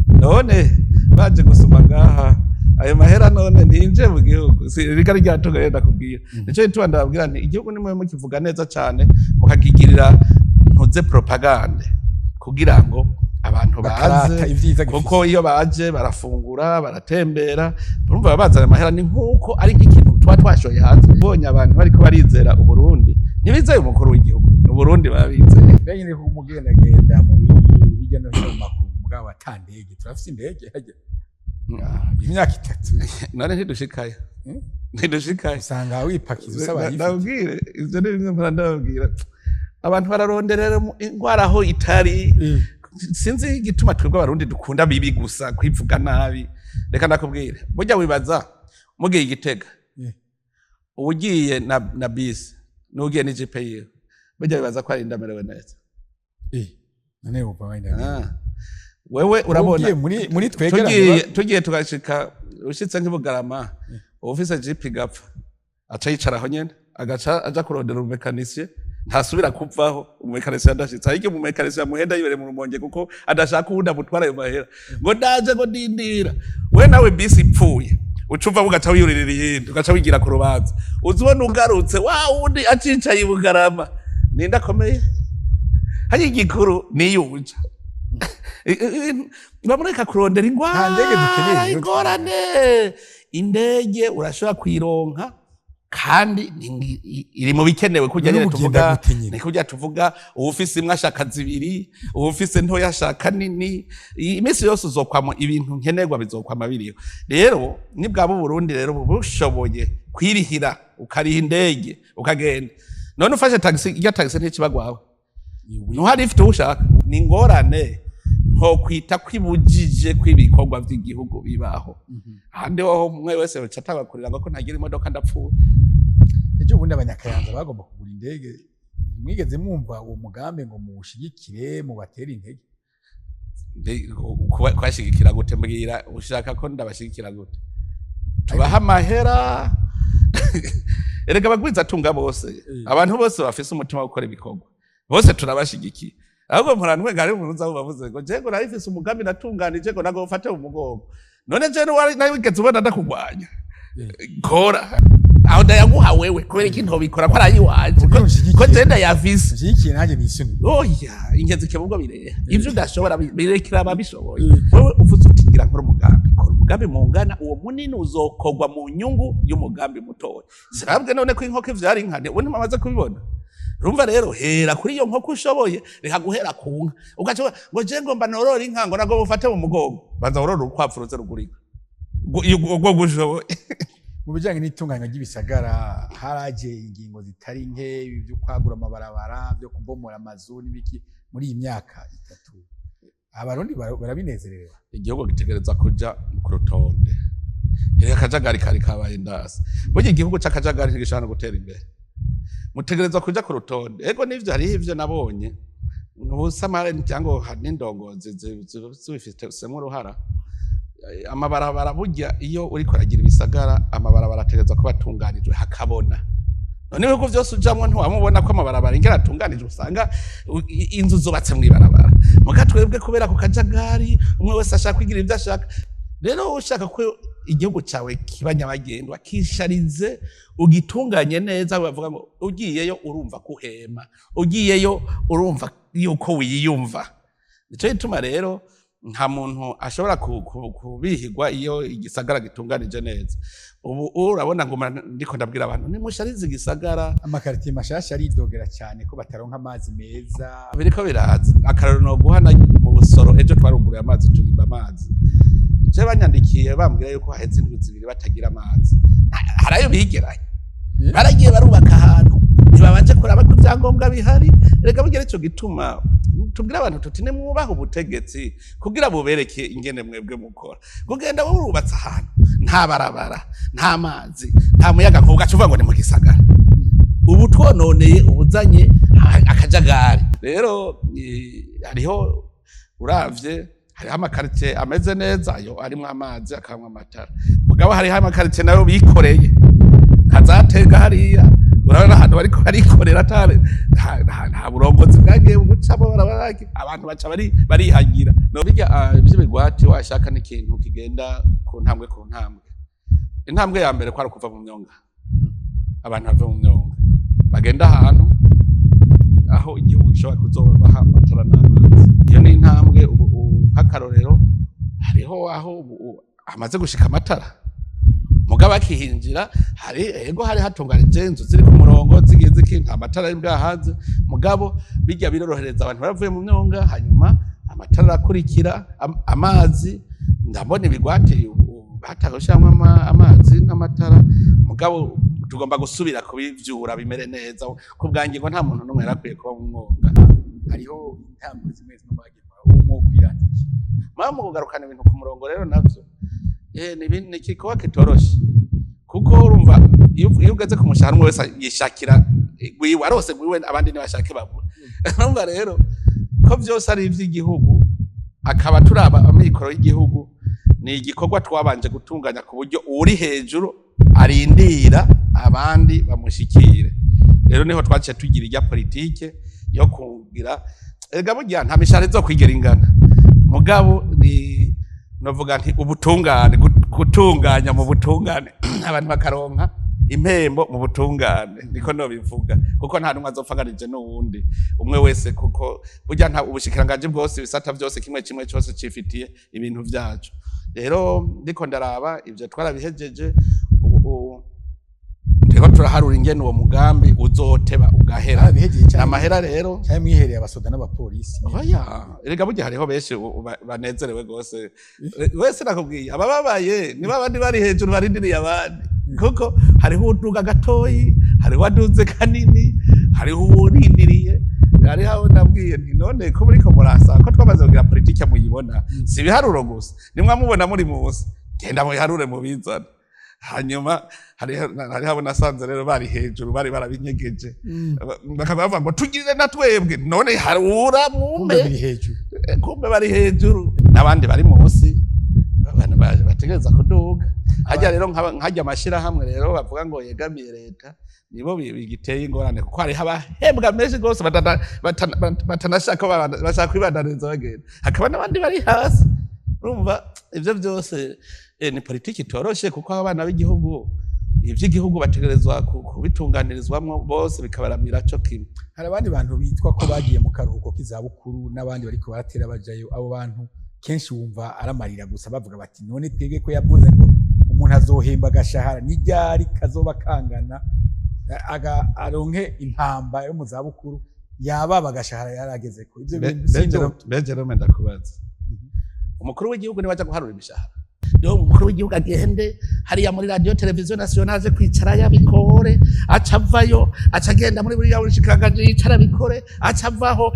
None baje gusuma ngaha, ayo mahera none ntinje mu gihugu? Si rigari ryatugaye? Ndakubwira, nico gituma ndababwira nti igihugu nimwe mukivuga neza cane, mukakigirira ntuze propagande, kugira ngo abantu bakarata baze ivyiza gifise. Kuko iyo baje barafungura, baratembera, urumva baba bazana amahera. Ni nk'uko ari nk'ikintu tuba twashoye hanze. Ubonye abantu bariko barizera Uburundi, ntibizeye umukuru w'igihugu, ni Uburundi baba bizeye. Mbega nyine ko umugendagenda mu bihugu hirya no hino mu makungu, mugabo ata ndege. Turafise indege harya? Imyaka 3. None ntidushikayo? Hmm? Ntidushikayo? Usanga wipakiza usaba yifite. Ndabwire, ivyo ni bimwe mpora ndababwira. Abantu bararonderera ingwara aho itari. Sinzi igituma twebwe Abarundi dukunda bibi gusa, kwivuga nabi. Reka ndakubwire, burya wibaza mugiye Igitega, ugiye na bisi n'ugiye n'ijipe yiwe, burya wibaza ko ari ndamerewe neza? None wumva wenda Ah. Wewe urabona ugiye muri twegerane tugiye tugashika, ushitse nk'ibugarama, ufise jipe igapfa, aca yicara aho nyene, agaca aja kurondera umumécanicien, ntasubira kuvaho umumécanicien adashitse. Ariko umumécanicien amuhenda yibereye mu Rumonge, kuko adashaka uwundi amutwara ayo mahera, ngo ndaje, ngo ndindira. We nawe bisi ipfuye, uca uva ugaca wiyuririra iyindi, ugaca wigira ku rubanza. Uza ubona ugarutse, wa wundi acicaye i Bugarama. Ninde akomeye hariya? Igikuru niyo uja bamureka kurondera Nta ndege dukeneye rero. ingorane. Indege urashobora kuyironka, kandi iri mu bikenewe. Kurya None nyene ugenda tuvuga gute nyene? Ni kurya tuvuga: uwufise imwe ashaka zibiri, uwufise ntoya ashaka nini. Iminsi yose uzokwama ibintu nkenerwa, bizokwama biriho. Rero nibwaba Uburundi rero bushoboye kwirihira, ukariha indege ukagenda. None ufashe taxi, irya taxi ntikibagwawe? Ntuhari ifite uwo ushaka. Ni ingorane ntokwita kwibujije kw'ibikorwa vy'igihugu bibaho. Ahandi hoho umwe wese yoca atabakurira ngo ko ntagira imodoka ndapfuye. Ejo bundi Abanyakayanza bagomba kugura indege. Mwigeze mwumva uwo mugambi ngo muwushigikire, mubatere intege? Kubashigikira gute? Mbwira, ushaka ko ndabashigikira gute? Tubaha amahera? Erega abagwizatunga bose, abantu bose bafise umutima wo gukora ibikorwa bose turabashigikiye. Ahubwo mpora ntwenga, hari umuntu uza bavuze ngo je ngo narifise umugambi natunganije, ngo nago ufate mu mugongo. None je nawe wigeze ubona ndakugwanya? Kora aho ndayaguha wewe, kubera iki ntobikora ko arayiwanje? Kugira unshigikire. Ko je ndayafise. Nshigikiye nanjye nisumire. Oya, ingenzi kebubwo bireha ivyo udashobora, birekera ababishoboye. Wewe uvuze uti ngira nkora umugambi, kora umugambi mungana. Uwo munini uzokorwa mu nyungu y'umugambi mutoya. Sirabwe none ko inkoko ivyara inka, ubu ntimamaze kubibona? Urumva rero, hera kuri iyo nkoko ushoboye, reka guhera ku nka. Ugaca uvuga ngo je ngomba norora inka, ngo nago bufate mu mugongo. Banza worora urukwavu ruze rugura inka. Ubwo gushoboye. Mu bijyanye n'itunganywa ry'ibisagara haraje ingingo zitari nke, ibi byo kwagura amabarabara, byo kubomora amazu n'ibiki. Muri iyi myaka 3 Abarundi barabinezerewe? Igihugu gitegereza kuja ku rutonde. Erega akajagari kari kabaye ndasi. Burya igihugu c'akajagari ntigishobora no gutera imbere. Mutegerezwa kuja ku rutonde. Ego nivyo, hariho ivyo nabonye ubusamare cyangwa hari n'indongozi zibifitemo uruhara. Amabarabara burya, iyo uriko uragira ibisagara, amabarabara ategerezwa kuba atunganijwe hakabona. None ibihugu vyose ujamwo ntiwamubona ko amabarabara ingene atunganijwe, usanga inzu zubatse mw'ibarabara. Muga twebwe kubera ku kajagari, umwe wese ashaka kwigira ivyo ashaka. Rero ushaka ko igihugu cawe kiba nyabagendwa, kisharize, ugitunganye neza, bavuga ngo ugiyeyo urumva kuhema, ugiyeyo urumva yuko wiyumva. Nico gituma rero nta muntu ashobora kubihigwa iyo igisagara gitunganije neza. Ubu urabona ngo ndiko ndabwira abantu nimusharize igisagara. Amakaritiye mashasha aridogera cyane ko bataronka amazi meza. Biriko biraza. Akarorero noguha mu Busoro, ejo twaruguruye amazi, turimba amazi. Je banyandikiye bambwira yuko haheze indwi 2 batagira amazi. Harayo bigeranye, baragiye barubaka ahantu ntibabanje kuraba ko ibyangombwa bihari. Rega burya ico gituma tubwira abantu tuti nimwubahe ubutegetsi kugira bubereke ingene mwebwe mukora. Kugenda wubatse ahantu nta barabara, nta mazi, nta muyaga nkuba, ugaca uvuga ngo ni mu gisagara, ubu twononeye, ubuzanye akajagari. Rero hariho, uravye, hariho amakaritiye ameze neza, ayo arimwo amazi akanywa amatara. Mugabo hariho amakaritiye nayo bikoreye kazatega hariya, urabona ahantu bariko barikorera atari nta burongozi bwagiye bucamo barabara, abantu baca barihagira. No bijya ivy'ibigwati washaka n'ikintu kigenda ku ntambwe ku ntambwe. Intambwe ya mbere kwari ukuva mu myonga, abantu bave mu myonga bagenda ahantu aho igihugu gishobora kuzobaha amatara n'amazi. Iyo ni intambwe. Ubu nk'akarorero, hariho aho ubu hamaze gushika amatara, mugabo akihinjira hari ego hari hatunganije, inzu ziri ku murongo zigiye ziki, nta matara ari bwahaze. Mugabo bijya birorohereza abantu baravuye mu myonga, hanyuma amatara arakurikira, amazi. Ndabona ibigwati batawe gushiramwo amazi n'amatara, mugabo tugomba gusubira kubivyura bimere neza. Ku bwanjye ngo nta muntu n'umwe yarakwiye kuba mu mwonga. Hariho intambwe zimwe zimwe bagiye umwo kwirata iki? Mama, mu kugarukana ibintu ku murongo rero navyo ni igikorwa kitoroshe, kuko urumva iyo ugeze ku mushahara, umwe wese yishakira gwiwe, arose gwiwe, abandi ntibashake babura. Urumva rero ko vyose ari ivy'igihugu, akaba turaba amikoro y'igihugu. Ni igikorwa twabanje gutunganya ku buryo uri hejuru arindira abandi bamushikire. Rero niho twaciye tugira irya politike yo kugira, erega burya nta mishahara izokwigera ingana, mugabo ni novuga nti ubutungane, gutunganya mu butungane, abantu bakaronka impembo mu butungane, niko nobivuga, kuko nta numwe azopfanganije n'uwundi, umwe wese, kuko burya nta ubushikiranganji bwose, ibisata byose, kimwe kimwe cyose cifitiye ibintu vyaco. Rero ndiko ndaraba ivyo twarabihejeje, ubu turiko turaharura ingene uwo mugambi uzoteba ugahera. Barabihejeje cyane? Amahera rero. Cyane mwihereye abasoda n'abapolisi? Oya, erega burya hariho benshi banezerewe gose. Wese nakubwiye, abababaye ni babandi bari hejuru barindiriye abandi, kuko hariho uduga gatoyi, hariho uwaduze kanini, hariho uwurindiriye. Hariho abo nabwiye nti none ko muriko murasaba ko twamaze kugira politike muyibona, si ibiharuro gusa, nimwamubona muri musi, genda mubiharure mubizane. Hanyuma hariho abo nasanze rero bari hejuru bari barabinyegeje, bakaba bavuga ngo tugirire na twebwe, none harura kumbe mumpe. Biri hejuru. Kumbe bari hejuru n'abandi bari munsi, abantu bategereza kuduga hajya. Rero nkajya amashirahamwe rero bavuga ngo yegamiye leta, nibo bigiteye ingorane, kuko hariho abahembwa menshi rwose batanashaka, bashaka kwibandaniza bagenda, hakaba n'abandi bari hasi. Urumva ivyo byose ni politiki itoroshe, kuko abana b'igihugu, ivy'igihugu bategerezwa kubitunganirizwamwo bose, bikabaramira co kimwe. Hari abandi bantu bitwa ko bagiye mu karuhuko k'izabukuru n'abandi bariko baratera bajayo. Abo bantu kenshi wumva aramarira gusa, bavuga bati none twebwe ko yavuze ngo umuntu azohemba agashahara, n'iryari kazoba kangana, aronke impamba yo mu zabukuru yababa agashahara yaragezeko? Ivyo bintu sindoto. Mbe Jerome, ndakubaza, umukuru w'igihugu niwe aja guharura imishahara? Rero umukuru w'igihugu agende hariya muri Radio Televiziyo Nationale aze kwicara yabikore, aca avayo, aca agenda muri buriya bushikiranganji yicara abikore, aca avaho.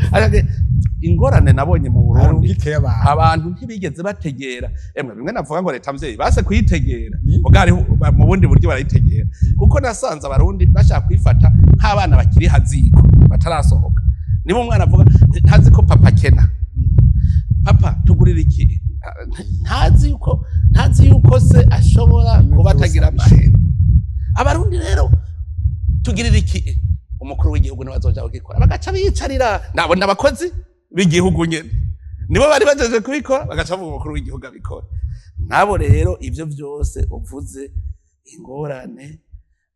Ingorane nabonye mu Burundi, Arungikeyo abantu. Abantu ntibigeze bategera. Emwe, bimwe navuga ngo leta mvyeyi base kuyitegera, Mm. muga hariho mu bundi buryo barayitegera, kuko nasanze abarundi bashaka kwifata nk'abana bakiri haziko batarasohoka. Niba umwana avuga ntazi ko papa akena, papa tugurira iki, ntazi yuko Ntazi yuko se ashobora Bimwe kuba byose atagira abishoboye. amahera. Abarundi rero tugirira iki? Umukuru w'igihugu niwe azoja kugikora, bagaca biyicarira. Nabona abakozi b'igihugu nyene nibo bari bajeje kubikora, bagaca bavuga umukuru w'igihugu abikora. Nabo rero ivyo vyose uvuze ingorane,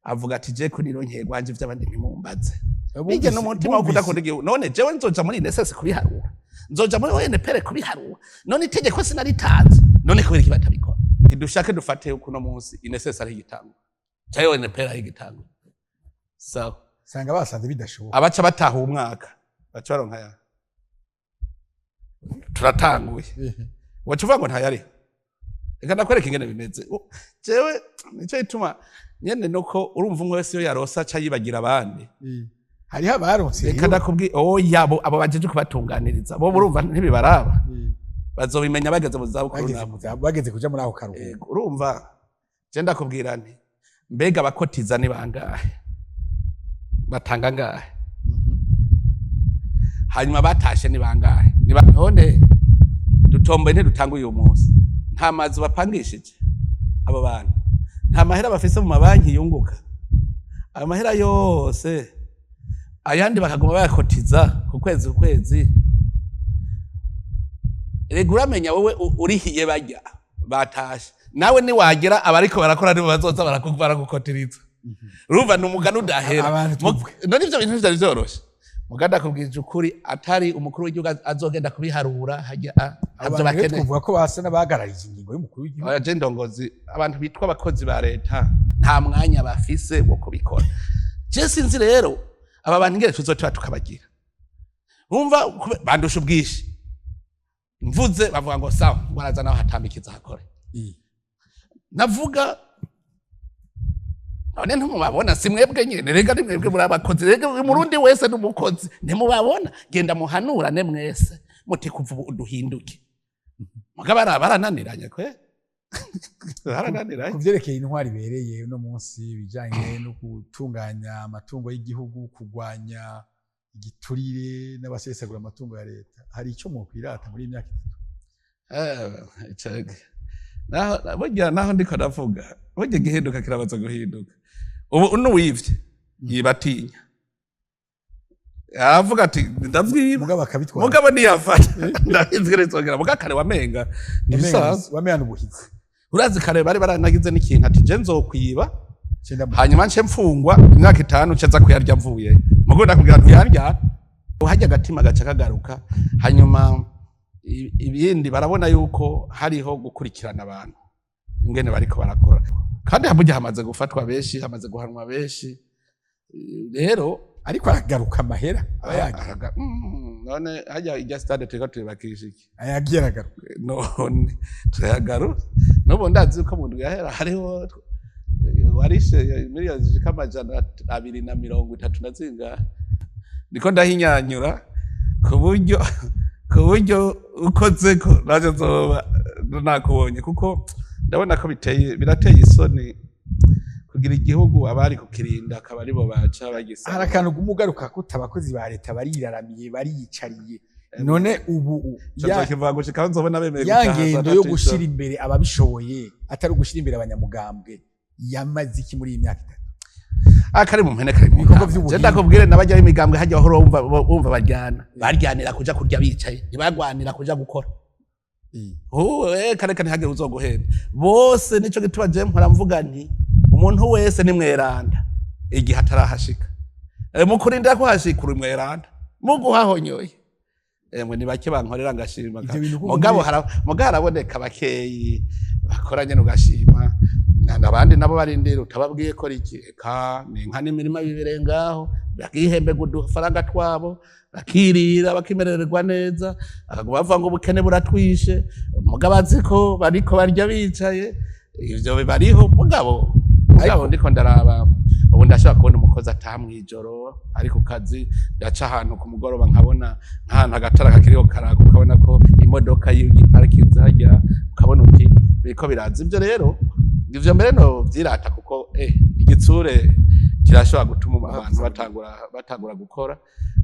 avuga ati: "Je kunironkeye gwanje, ivy'abandi ntimumbaze." Bijya n'umutima wo kudakunda igihugu. None jewe nzoja muri INSS kubiharura, nzoja muri ONPR kubiharura? None itegeko sinaritanze? None kubera iki batabikora? Dushake dufate yuko uno munsi INSS ari igitangwa canke ONPR ari igitangwa, sawa? Usanga basanze bidashoboka. Abaca bataha umwaka baca baronka ya turatanguye, waca uvuga ngo ntayari. Reka ndakwereka ingene bimeze. Jewe nico gituma nyene nuko urumva umwe wese iyo yarosa aca yibagira abandi. Hariho abaronse Reka rero. ndakubwi oya, abo bajeje kubatunganiriza bo urumva ntibibaraba, bazobimenya bageze mu zabukuru. Bageze Nabo bageze kuja muri ako karuhuko. Yego, urumva je ndakubwira nti: mbega abakotiza ni bangahe, batanga ngahe? Hanyuma batashe ni bangahe? None dutomboye ntidutanga uyu munsi, nta mazu bapangishije abo bantu, nta mahera bafise mu mabanki yunguka ayo mahera yose, ayandi bakaguma bayakotiza ku kwezi ku kwezi. Rega uramenya wowe urihiye barya batashe, nawe niwagera abariko barakora nibo bazoza barakukotiriza. Urumva ni umugani udahera. Abantu None ivyo bintu vyari vyoroshe? Muga ndakubwije ukuri, atari umukuru w'igihugu azogenda kubiharura hajya Abantu ntavyo rero bakeneye. Twovuga ko basa n'abahagararije ingingo y'umukuru w'igihugu. Oya, je ndongozi abantu bitwa abakozi ba leta nta mwanya bafise wo kubikora. Je sinzi rero aba bantu ingene tuzotuba tukabagira. Umva bandusha ubwinshi, mvuze bavuga ngo sawa, ngo araza nawe hatambikiza hakore. Navuga none ntimubabona? Si mwebwe nyene? Rega ni mwebwe muri abakozi, rega umurundi wese ni umukozi. Ntimubabona? Genda muhanurane mwese muti kuva ubu duhinduke. Mugabo barananiranye kwe, barananiranye. Ku vyerekeye intwari ibereye uno munsi, bijanye no gutunganya amatungo y'igihugu, kurwanya igiturire n'abasesagura amatungo ya leta, hari ico mwokwirata muri iyi myaka 3? Naho burya, naho ndiko ndavuga, burya igihinduka kirabaza guhinduka. Ubu n'uwivye yibatinya, aravuga ati: "Ndavyiba." Mugabo akabitwara. Mugabo ntiyafata, ndabizi rizongera. Muga kare wamenga ntibisanzwe. Wamenga n'ubuhizi. Urazi kare bari baranagize n'ikintu ati: "Je nzokwiba Cenda hanyuma nce mfungwa imyaka 5, nce nza kuyarya mvuye." Mugo ndakubwira ntuyarya, hajya agatima gaca kagaruka. Hanyuma ibindi barabona yuko hariho gukurikirana abantu ingene bariko barakora, kandi burya hamaze gufatwa benshi, hamaze guhanwa benshi. Rero Ariko aragaruka amahera aba yagiye. None hajya ijya stade turiko tuyubakisha iki? Ayagiye aragaruka. None turayagaru n'ubu ndazi ko mu ndwi yahera hariho warishe miliyoni zishika 230 na zingahe. Ndiko ndahinyanyura ku buryo ukozeko naje nzoba nakubonye, kuko ndabona ko biteye, birateye isoni kugira igihugu abari kukirinda akaba aribo baca bagisa. Hari akantu guma ugaruka ko abakozi ba leta bariraramiye, bariyicariye. None ubu Kivuga gushika aho nzobona bemeye ya gutaha saa ngendo 3 yo y'ijoro. gushira imbere ababishoboye, atari ugushira imbere abanyamugambwe, yamaze iki muri iyi myaka 3? Akari mu mpene kari mu Ibikorwa ntama. vy'ubuhinga. Je ndakubwire, n'abajya imigambwe hajya bahora wumva baryana, baryanira kuja kurya bicaye, ntibagwanira kuja gukora. Uwe kare ntihagire uzoguhenda bose. Nico gituma je mpora mvuga nti umuntu wese ni mweranda igihe atarahashika. Mu kurindira ko hashika uri mweranda muguhahonyoye. Emwe, ni bake bankorera ngashima. Ivyo bintu kuko Mugabo mugabo haraboneka bakeyi bakora nyene ugashima. Abandi nabo barindira utababwiye ko iki, eka ni inka n'imirima bibereye ngaho, bakihembega udufaranga twabo, bakirira, bakimerererwa neza, bakaguma bavuga ngo ubukene buratwishe. Mugabo azi ko bariko barya bicaye. Ivyo bibariho. Mugabo ndiko ndaraba ubu ndashobora kubona umukozi ataha mw'ijoro ari ku kazi. Ndaca ahantu ku mugoroba nkabona nk'ahantu agatara kakiriho karaka, ukabona ko imodoka y'iparikinze hajya, ukabona uti biriko biraza. Ivyo rero, ivyo mbere no vyirata, kuko igitsure kirashobora gutuma abantu batangura gukora,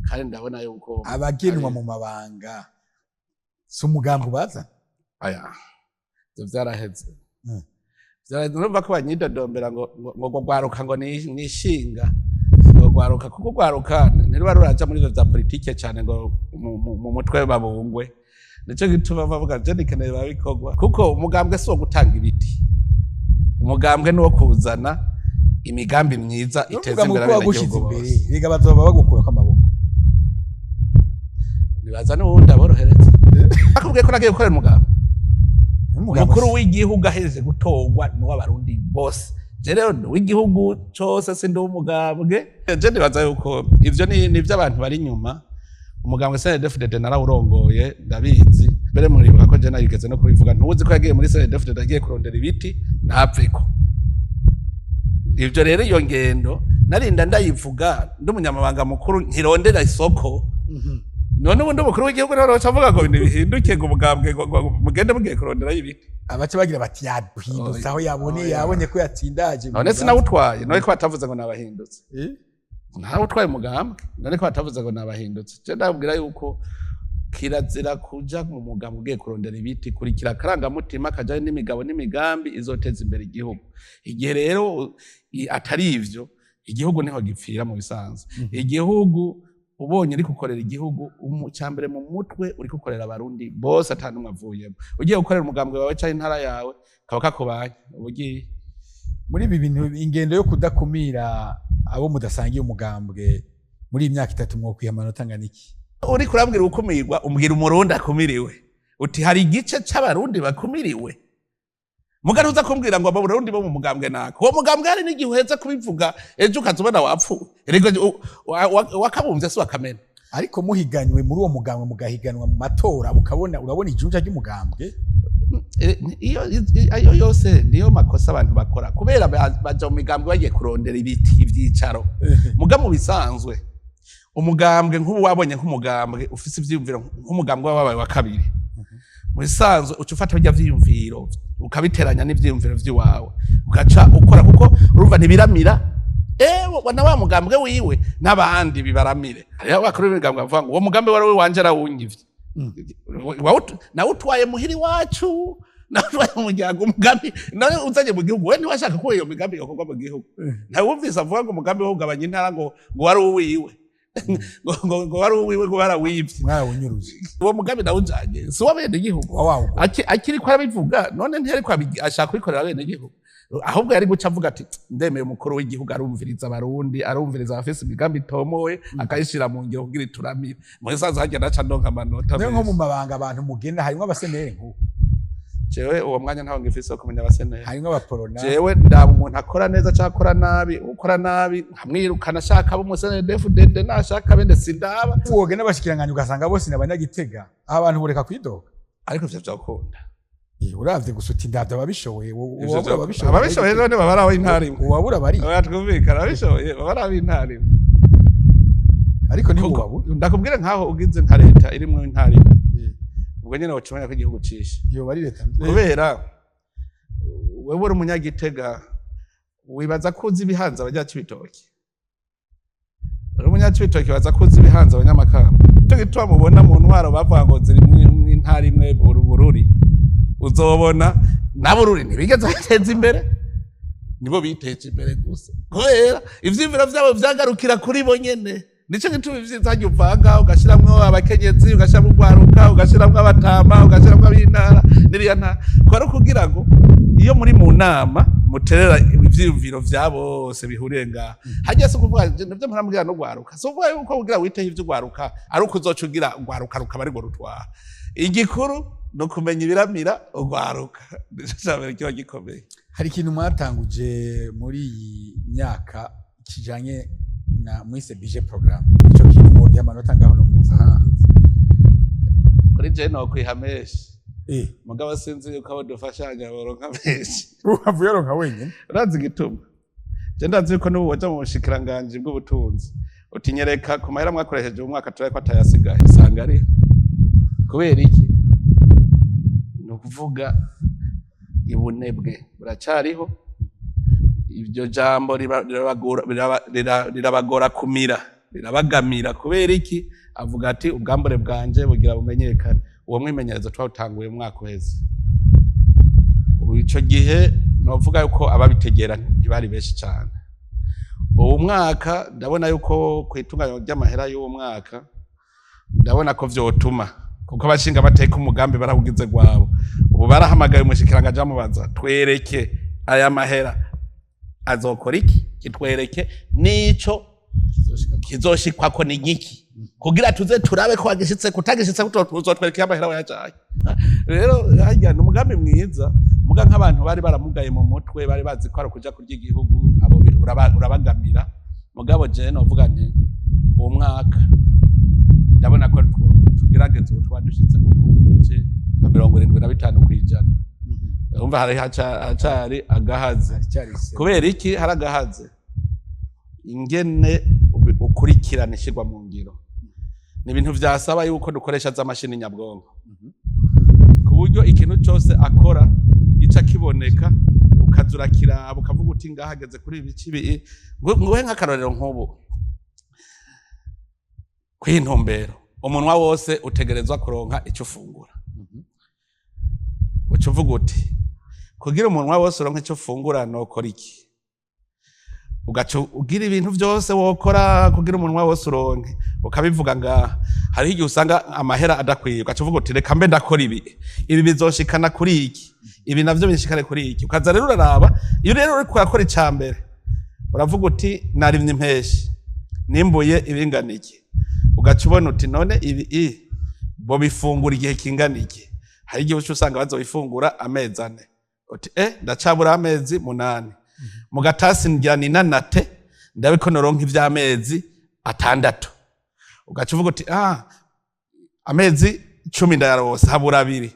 kandi ndabona yuko Abagenwa mu mabanga si umugambi ubaza. Aya, ivyo vyaraheze. Urumva ko banyidodombera ngo gwaruka ngo nishinga ngo gwaruka, kuko gwaruka ntiruba ruraja muri ivyo vya politike cane ngo mu mutwe babungwe. Nico gituma bavuga je nikeneye babikorwa, kuko umugambwe si uwo gutanga ibiti, umugambwe ni uwo kuzana imigambi myiza iteza nuvuga mu imbere ko wagushize abenegihugu imbere bose. Rega bazoba bagukurako amaboko. Nibaza n'uwundi aborohereza akubwiye ko nagiye gukorera umugambi. N'umugambwe Umukuru w'igihugu ahejeje gutorwa ni uw'Abarundi bose. Je rero ni uw'igihugu cose, si ndi uw'umugambwe. Je nibaza yuko ivyo ni ivy'abantu bari inyuma. Umugambwe CNDD-FDD narawurongoye, ndabizi. Mbere muribuka ko je narigeze no kubivuga, ntuzi ko yagiye muri CNDD-FDD agiye kurondera ibiti ntapfeko. Ivyo rero, iyo ngendo narinda ndayivuga ndi umunyamabanga mukuru ntirondera isoko. None ubundi umukuru w'igihugu rero avuga ngo ibintu bihinduke, ngo umugambwe ngo mugende mugiye kuronderayo ibiti. Abaca bagira bati yaduhindutse aho yaboneye, Oya. yabonye ko yatsindaje. None sinawutwaye? None ko batavuze ngo nabahindutse? Eh? Narawutwaye umugambwe, none ko batavuze ngo nabahindutse? Je ndababwira yuko kirazira kuja mu mugambwe ugiye kurondera ibiti. Kurikira akarangamutima kajanye n'imigabo n'imigambi izoteza imbere igihugu. Igihe rero atari ivyo, igihugu niho gipfira. Mu bisanzwe, igihugu ubonye uri gukorera igihugu, cyambere mu mutwe uri gukorera Abarundi bose, ata n'umwe avuyemo. Ugiye gukorera umugambwe wawe canke intara yawe, kaba kakubaye uba ugiye. Muri ibi bintu, ingendo yo kudakumira abo mudasangiye umugambwe, muri iyi myaka 3 mwokwiha amanota angana iki? Uriko urambwira ukumirwa, umbwira Umurundi akumiriwe, uti hari igice c'Abarundi bakumiriwe. Muga ntuza kumbwira ngo Abarundi bo mu mugambwe nako. Uwo mugambwe hari n'igihe uheza kubivuga, ejo ukaza ubona wapfuye. Erega wakabumvye si wakamena. Ariko muhiganywe muri uwo mugambwe, mugahiganwa mu matora, ukabona urabona ijunja ry'umugambwe. Iyo ayo yose niyo makosa abantu bakora, kubera baja mu migambwe bagiye kurondera ibiti, ivyicaro. Muga mu bisanzwe umugambwe, nk'ubu wabonye nk'umugambwe ufise ivyiyumviro, nk'umugambwe wabaye wa kabiri, mu bisanzwe uca ufata birya vyiyumviro ukabiteranya n'ivyiyumviro vy'iwawe, ugaca ukora, kuko urumva ntibiramira ewe na wa mugambwe wiwe n'abandi bibaramire. Hariho abakuru b'imigambwe bavuga ngo uwo mugambi wari wanje arawunyivye. Nawe utwaye muhira iwacu, nawe utwaye mu muryango umugambi nawe uzanye mu gihugu. We ntiwashaka ko iyo migambi yokorwa mu gihugu. Ntawe wumvise avuga ngo umugambi wo kugabanya intara ngo wari uwiwe, ngo wari uwiwe, ngo barawivye. Mwarawunyuruje. Uwo mugambi nawujanye si uw'abenegihugu. Wa wawugura. Akiriko arabivuga, none ntiyariko ashaka kubikorera abenegihugu? Ahubwo yari guca avuga ati ndemeye umukuru w'igihugu arumviriza Abarundi, arumviriza abafise imigambi itomoye, akayishira mu ngiro kugira ituramire. Muri sanze hagenda aca ndonka amanota Niyo nko mu menshi. mabanga abantu mugenda harimwo abasenere nk'ubu? Jewe uwo mwanya ntawo ngifise wo kumenya abasenere. Harimwo abaporona? Jewe ndaba umuntu akora neza cyangwa akora nabi. Ukora nabi nkamwirukana, ashaka abo umusenere DFDD, nashaka bende sindaba. Wogenda abashikiranganji ugasanga bose ni abanyagitega, aho abantu boreka kwidoga? Ariko ivyo vyokunda. Uravye gusa uti ndavye ababishoboye, Ivyo uwabura vyokunda. ababishoboye. Ababishoboye none baba ari ab'intara imwe. Uwabura bari Oya, twumvikana, ababishoboye baba ari ab'intara imwe. Ariko ntiwubabura. Ndakubwira, nkaho ugize nka leta irimwo intara imwe, ubwo nyene woca umenya ko igihugu cishe. Yoba ari leta. Kubera wewe uri umunyagitega, wibaza ko uzi ibihanze abanyacibitoki? Uri umunyacibitoki, wibaza ko uzi ibihanze abanyamakamba? Ico gituma mubona mu ntwaro bavuga ngo ziri mw'intara imwe Bururi, uzobona n'Abururi ntibigeze bateza imbere, nibo biteje imbere gusa, kubera ivyiyumviro vyabo vyagarukira kuri bo nyene. Nico gituma ivyiza hajya uvanga, ugashiramwo abakenyezi, ugashiramwo urwaruka, ugashiramwo abatama, ugashiramwo ab'intara n'iriya ntara, kwari ukugira ngo iyo muri mu nama muterera ivyiyumviro vya bose bihuriye ngaha. Hajya si ukuvuga nivyo mpora mbwira n'urwaruka, si ukuvuga yuko kugira witeho ivy'urwaruka ari uko uzoca ugira urwaruka rukaba arirwo rutwara. Igikuru ni ukumenya ibiramira urwaruka, nico cambere kiba gikomeye. Hari ikintu mwatanguje muri iyi myaka kijanye na mwise budget programme. Ico kintu mwongeye amanota ngaho no muza? Kuri je nokwiha menshi, mugabo sinzi yuko abo dufashanya boronka menshi. Uhavuye uronka wenyine. Urazi igituma? Je ndazi yuko n'ubu waja mu bushikiranganji bw'ubutunzi, utinyereka ku mahera mwakoresheje mu mwaka, turabe ko atayasigaye, usanga ari kubera iki? Ni ukuvuga ibunebwe buracariho. Iryo jambo rirabagora kumira, rirabagamira. Kubera iki? Avuga ati ubwambure bwanje bugira bumenyekane. Uwo mwimenyerezo twawutanguye mu mwaka uheze. Ubu Ico gihe novuga yuko ababitegera ntibari benshi cane. Uwu mwaka ndabona yuko kwitunganywa ry'amahera y'uwo mwaka, ndabona ko vyotuma, kuko abashinga amateka umugambi barawugize gwabo. Ubu barahamagaye umushikiranganji, amubaza: "Twereke aya mahera azokora iki, kitwereke n'ico kizoshikwako ni nyiki, kugira tuze turabe ko wagishitse kutagishitse, uzotwereka amahera wayajaye." Rero harya ni umugambi mwiza, muga nk'abantu bari baramugaye mu mutwe, bari bazi ko ari ukuja kurya igihugu, abo urabagamira. Mugabo jewe novuga nti uwo mwaka ndabona ko tugerageza, ubu tuba dushitse nko ku bice nka 75%. Urumva hari hacari agahaze. Haracyari isebe. Kubera iki hari agahaze? Ingene ukurikirana ishyirwa mu ngiro ni ibintu vyasaba yuko dukoresha za mashini nyabwonko, ku buryo ikintu cyose akora gica kiboneka, ukaza urakiraba, ukavuga uti ngahageze kuri ibi bici. Nguhe nk'akarorero, nk'ubu kw'intumbero umunwa wose utegerezwa kuronka icyo ufungura, uca uvuga uti kugira umunwa wose uronke icyo ufungura nokora iki? Ugaca ugira ibintu byose wokora kugira umunwa wose uronke, ukabivuga ngaha. Hariho igihe usanga amahera adakwiye, ugaca uvuga uti reka mbe ndakora ibi, ibi bizoshikana kuri iki, ibi navyo bishikane kuri iki. Ukaza rero uraraba. Iyo rero uriko urakora ica mbere, uravuga uti narimye impeshi, nimbuye ibingana iki. Ugaca ubona uti none ibi bo bifungura igihe kingana iki? Hari igihe uca usanga bazobifungura amezi 4, uti ndacabura amezi 8, mu gatasi ngira ninanate ndabe ko noronka ivy'amezi 6. Ugaca uvuga uti amezi 10 ndayarose, habura 2.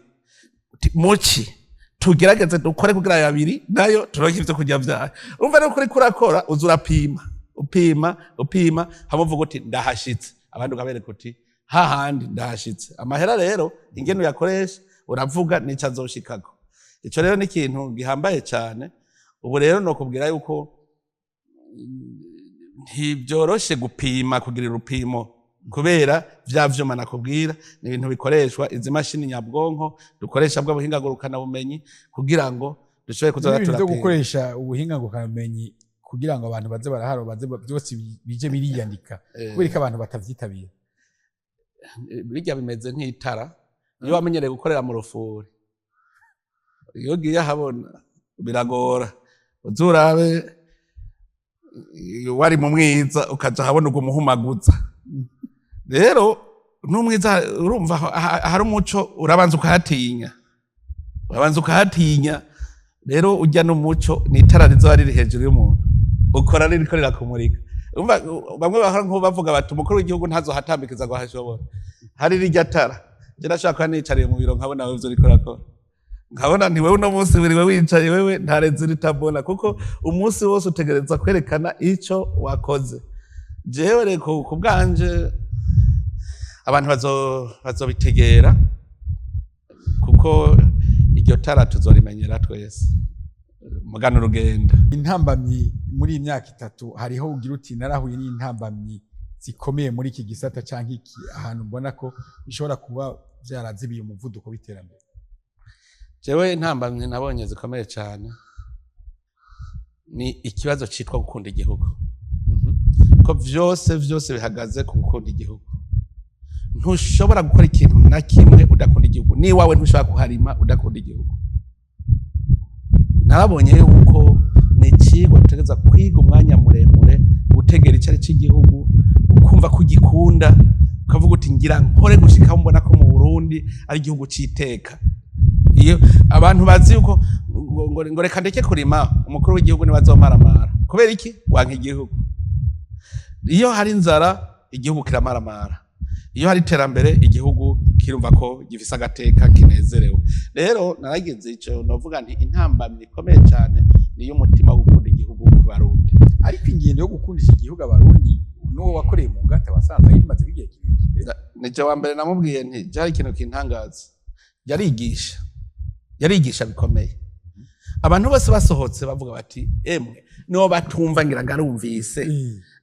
Uti muci tugerageze dukore kugira ayo 2 nayo turonke ivyo kurya vyayo. Urumva rero kuriko urakora, uza urapima, upima, upima, hamwe uvuga uti ndahashitse, abandi ukabereka uti hahandi ndahashitse. Amahera rero ingene uyakoresha uravuga nico azoshikako. Ico rero ni ikintu gihambaye cane. Ubu rero nokubwira yuko ntibyoroshe gupima, kugira urupimo, kubera vya vyuma nakubwira ni ibintu bikoreshwa izi mashini nyabwonko dukoresha, bwa buhinga ngurukana bumenyi, kugira ngo dushobore kuzoza N'ibintu byo turapima. Gukoresha ubuhinga ngurukanabumenyi kugira ngo abantu baze baraharo, baze byose bije biriyandika, kubera ko abantu batavyitabira. Birya bimeze nk'itara. Iyo wamenyereye gukorera mu rufuri, iyo ugiye ahabona biragora. Uzurabe wari mu mwiza, ukaja ahabona ugumuhumaguza. Rero n'umwiza urumva ahari umuco urabanza ukahatinya, urabanza ukahatinya. Rero ujya n'umuco ni itara rizoba riri hejuru y'umuntu ukora ririko rirakumurika. Urumva bamwe bahora nko bavuga bati umukuru w'igihugu ntazohatambikiza ngo ahashobora. Hari rirya tara, je ndashaka kuba nicariye mu biro nkabona wewe ivyo uriko urakora, nkabona nti wewe uno munsi wiriwe wicaye, wewe ntareze ritabona, kuko umunsi wose utegerezwa kwerekana ico wakoze. Jewe reko ku bwanje abantu bazobitegera, kuko iryo tara tuzorimenyera twese mugana urugendo. Intambamyi muri iyi myaka 3, hariho ugira uti narahuye n'intambamyi zikomeye muri iki gisata canke iki, ahantu mbona ko bishobora kuba vyarazibiye umuvuduko w'iterambere? Jewe intambamyi nabonye zikomeye cyane ni ikibazo citwa gukunda igihugu, ko vyose vyose bihagaze ku gukunda igihugu. Ntushobora gukora ikintu na kimwe udakunda igihugu. N'iwawe ntushobora kuharima udakunda igihugu. Narabonye yuko ni icigwa dutegerezwa kwiga umwanya muremure, gutegera icari c'igihugu, ukumva ko ugikunda, ukavuga uti ngira nkore gushika aho mbona ko mu Burundi ari igihugu c'iteka. Iyo abantu bazi yuko ngo reka ndeke kurima, umukuru w'igihugu niwe azomaramara. Kubera iki wanka igihugu? Iyo hari inzara igihugu kiramaramara, iyo hari iterambere igihugu kirumva ko gifise agateka, kinezerewe. Rero naragize ico novuga nti intambamyi ikomeye cyane ni iy'umutima wo gukunda igihugu ku Barundi. Ariko ingendo yo gukundisha igihugu Abarundi, n'uwo wakoreye mu ngata wasanze ayimaze igihe kirekire. Nije wa mbere namubwiye nti byari ikintu kintangaza, yarigisha, yarigisha bikomeye. Abantu bose basohotse bavuga bati emwe niwo batumva, ngira ngo arumvise.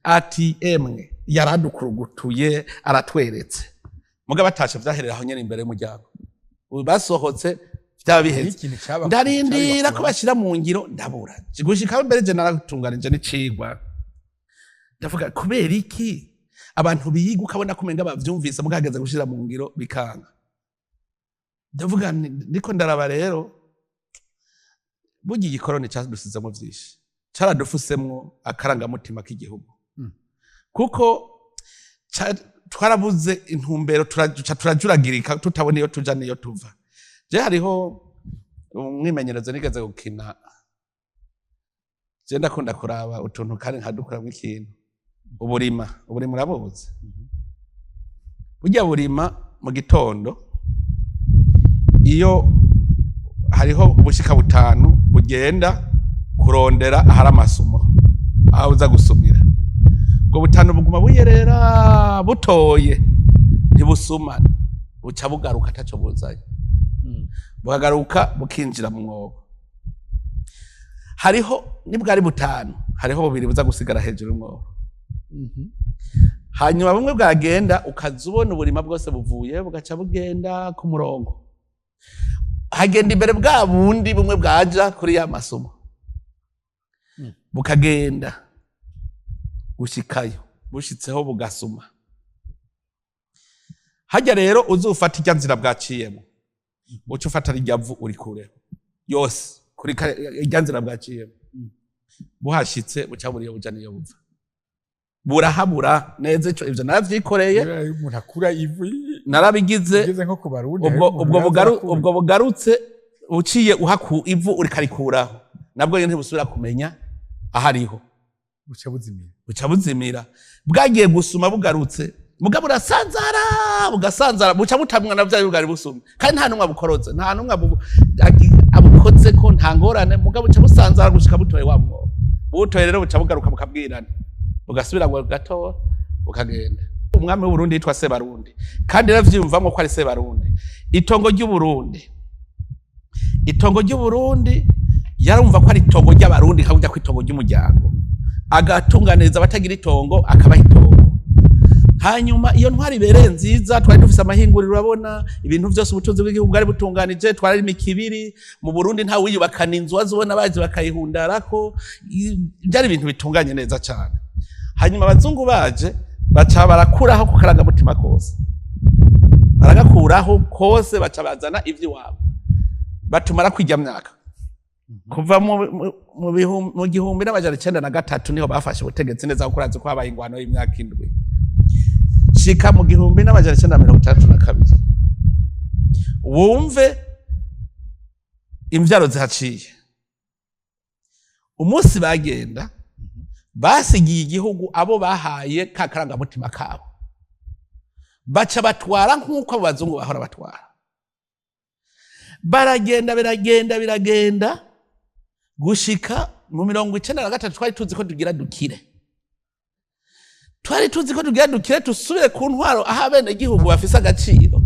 Ati emwe yaradukurugutuye, aratweretse. Muga batashe vyaherera aho nyene imbere y'umuryango. Ubu basohotse Vyaba biheze. Ikintu caba Ndarindira ko bashyira mu ngiro, ndabura. Gushika mbere je naratunganije n'icigwa, ndavuga: kubera iki abantu biga ukabona ko umenga bavyumvise, mugahageze gushira mu ngiro bikanga? Ndavuga nti, ndiko ndaraba rero, burya igikoroni cadusizemo vyinshi, caradufusemwo akarangamutima k'igihugu, kuko twarabuze intumbero, turaca turajuragirika, tutabona iyo tuja n'iyo tuva. Je hariho umwimenyerezo nigeze gukina. Je ndakunda kuraba utuntu kandi nkadukuramwo ikintu. Uburima, uburima urabuzi? Burya burima mu gitondo, iyo hariho ubushika butanu bugenda kurondera ahari amasumo, aho uza gusumira, ubwo butanu buguma buyerera, butoye ntibusuma, buca bugaruka ataco buzanye, bukagaruka bukinjira mu mwobo. Hariho nibwo ari butanu, hariho bubiri buza gusigara hejuru y'umwobo. Hanyuma bumwe bwagenda, ukaza ubona uburima bwose buvuye, bugaca bugenda ku murongo, hagenda imbere bwa bundi bumwe bwaja kuri ya masomo, bukagenda gushikayo, bushitseho bugasuma. Hajya rero uzufata irya nzira bwaciyemo, uca ufata rirya vu urikureho yose kuri irya nzira bwaciyemo. Buhashitse buca buriyo buja niyo buva, burahabura neza. Ico ivyo naravyikoreye. Kubera umuntu akura ivu Narabigize. Ugeze nko ku Barundi, Ubwo hariho umuntu ubwo yaza bugaru, arakura. Ubwo bugarutse uciye uhaku ivu urikarikuraho, nabwo nyene ntibusubira kumenya ahariho. Buca buzimira. Buca buzimira. Bwagiye gusuma, bugarutse, mugabo burasanzara, bugasanzara, buca butamwa na bya bwari busumye, kandi nta numwe abukorotse, nta numwe abukoze ko, nta ngorane. Mugabo buca busanzara gushika butoye wa mwobo. Butoye rero buca bugaruka, bukabwirana, bugasubira ngo gato, bukagenda. Umwami w'Uburundi yitwa Sebarundi, kandi yaravyiyumvamwo ko ari Sebarundi. Itongo ry'Uburundi, itongo ry'Uburundi yarumva ko ari itongo ry'Abarundi, nka burya ko itongo ry'umuryango, agatunganiriza abatagira itongo, akabaha itongo. Hanyuma iyo ntwari ibereye nziza, twari dufise amahinguriro, urabona ibintu vyose, ubutunzi bw'igihugu bwari butunganije, twararima ikibiri mu Burundi, nta wiyubakana inzu, wazibona baje bakayihundarako. Byari ibintu bitunganye neza cane. Hanyuma abazungu baje, baca barakuraho ku karangamutima kose, baragakuraho kose, baca bazana ivy'iwabo, batumara kwirya myaka kuva mu 1903, niho bafashe ubutegetsi neza, kuko urazi ko habaye ingwano y'imyaka 7, shika mu 1962. Wumve imvyaro zihaciye. Umunsi bagenda, basigiye igihugu abo bahaye ka karangamutima kabo, baca batwara nk'uko abo bazungu bahora batwara. Baragenda, biragenda, biragenda gushika mu 93. Twari tuzi ko tugira dukire, twari tuzi ko tugira dukire, dusubire ku ntwaro aho abenegihugu bafise agaciro.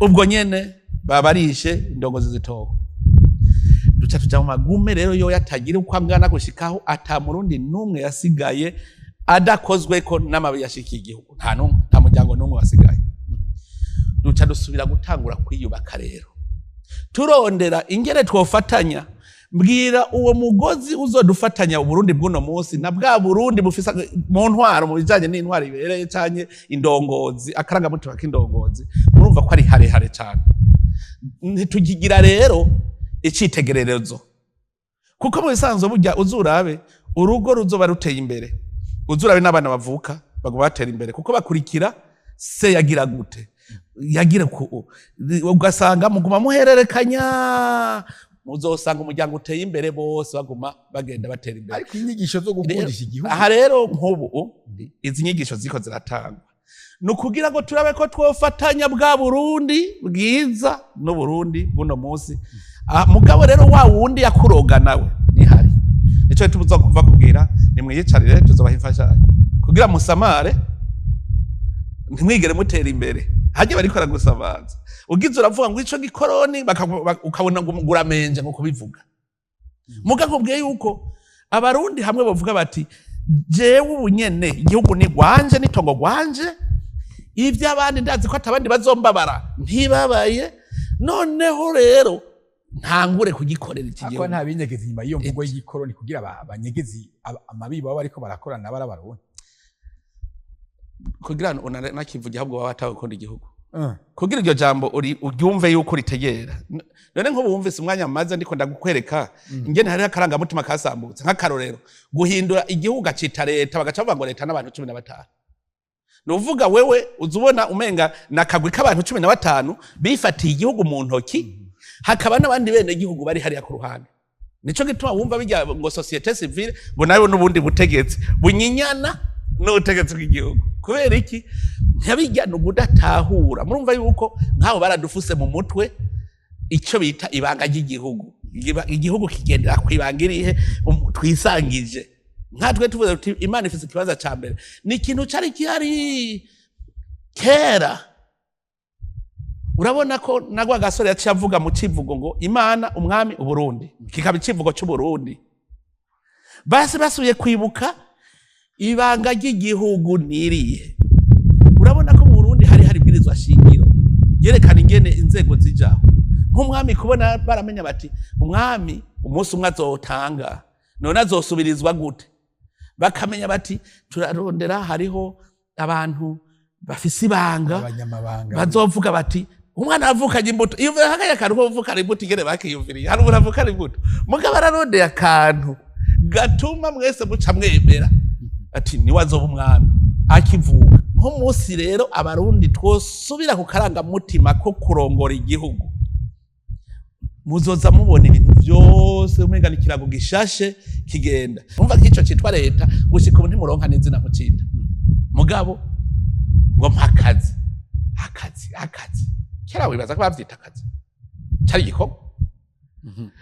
Ubwo nyene babarishe indongozi zitowe, duca tuja mu magume rero yo yatagira uko angana, gushikaho ata Murundi n'umwe yasigaye adakozweko n'amabi yashikiye igihugu. Nta n'umwe, nta muryango n'umwe wasigaye. Duca dusubira gutangura kwiyubaka rero, turondera ingene twofatanya. Mbwira uwo mugozi uzodufatanya Uburundi bw'uno munsi na bwa Burundi bufise mu ntwaro, mu bijanye n'intwaro ibereye canke indongozi, akarangamutima k'indongozi. Murumva ko ari harehare cane. Ntitukigira rero icitegererezo, kuko mu bisanzwe burya uzurabe urugo ruzoba ruteye imbere, uzurabe n'abana bavuka baguma batera imbere, kuko bakurikira se yagira gute, yagira ku, ugasanga muguma muhererekanya. Muzosanga umuryango uteye imbere, bose baguma bagenda batera imbere. Ariko inyigisho zo gukundisha igihugu. Aha rero nk'ubu izi nyigisho ziko ziratangwa ni ukugira ngo turabe ko twofatanya bwa Burundi bwiza n'Uburundi buno munsi. Ah, mugabo rero wa wundi yakuroga nawe nihari, nico tubuza kuva kubwira: nimwiyicarire, tuzobaha imfashanyo kugira musamare, ntimwigere mutera imbere. Hajya bariko baragusamaza, ugize uravuga ngo ico gikoroni, ukabona ngo uramenje ngo kubivuga. Muga nkubwiye yuko Abarundi hamwe bavuga bati: "Jewe ubu nyene igihugu ni gwanje, n'itongo gwanje, ivy'abandi ndazi ko atabandi bazombabara, ntibabaye." Noneho rero Ntangure kugikorera iki Ako gihugu. Nta binyegezi inyuma y'iyo mvugo y'igikoroni kugira banyegezi amabi baba bariko barakorana barabarundi? Kugira ngo nakivuge, ahubwo baba batagukunda igihugu. Kugira iryo jambo uryumve yuko ritegera. None nk'ubu wumvise umwanya maze ndiko ndagukwereka ingene hariho akarangamutima kasambutse, nk'akarorero guhindura igihugu gacita leta, bagaca bavuga ngo leta n'abantu 15. Ni uvuga wewe uza ubona umenga ni akagwi k'abantu 15 bifatiye igihugu mu ntoki, hakaba n'abandi bene gihugu bari hariya ku ruhande. Nico gituma wumva bijya ngo société civile, ngo nawe n'ubundi butegetsi bunyinyana n'ubutegetsi bw'igihugu. Kubera iki? Ntibijya ni ugudatahura. Murumva yuko nk'abo baradufuse mu mutwe icyo bita ibanga ry'igihugu. Igihugu kigendera ku ibanga irihe? Twisangije nkatwe tuvuze tuti Imana ifise ikibanza ca mbere, ni ikintu cari gihari kera. Urabona ko nagwa gasore yaciye avuga mu civugo ngo Imana, umwami, Uburundi, kikaba icivugo c'Uburundi. Basi basubiye kwibuka ibanga ry'igihugu niriye. Urabona ko mu Burundi hari ibwirizwa shingiro ryerekana ingene inzego zijaho, nk'umwami kubona baramenya bati umwami umunsi umwe azotanga, none azosubirizwa gute? Bakamenya bati turarondera hariho abantu bafise ibanga, abanyamabanga, bazovuga bati umwana avukanye imbuto. Iyo hakaya akantu ko kuvukana imbuto, ingene bakiyumviriye, hari umuntu avukana imbuto, mugabo ararondeye akantu gatuma mwese muca mwemera ati niwe azoba umwami akivuka. Nk'umunsi rero Abarundi twosubira ku karangamutima ko kurongora igihugu, muzoza mubona ibintu byose umenga ni ikirago gishashe kigenda. Umva nk'ico citwa leta, gushika ubu ntimuronka n'izina mucita. Mugabo ngo mpa akazi, akazi, akazi. Kera wibaza ko bavyita akazi, cari igikorwa.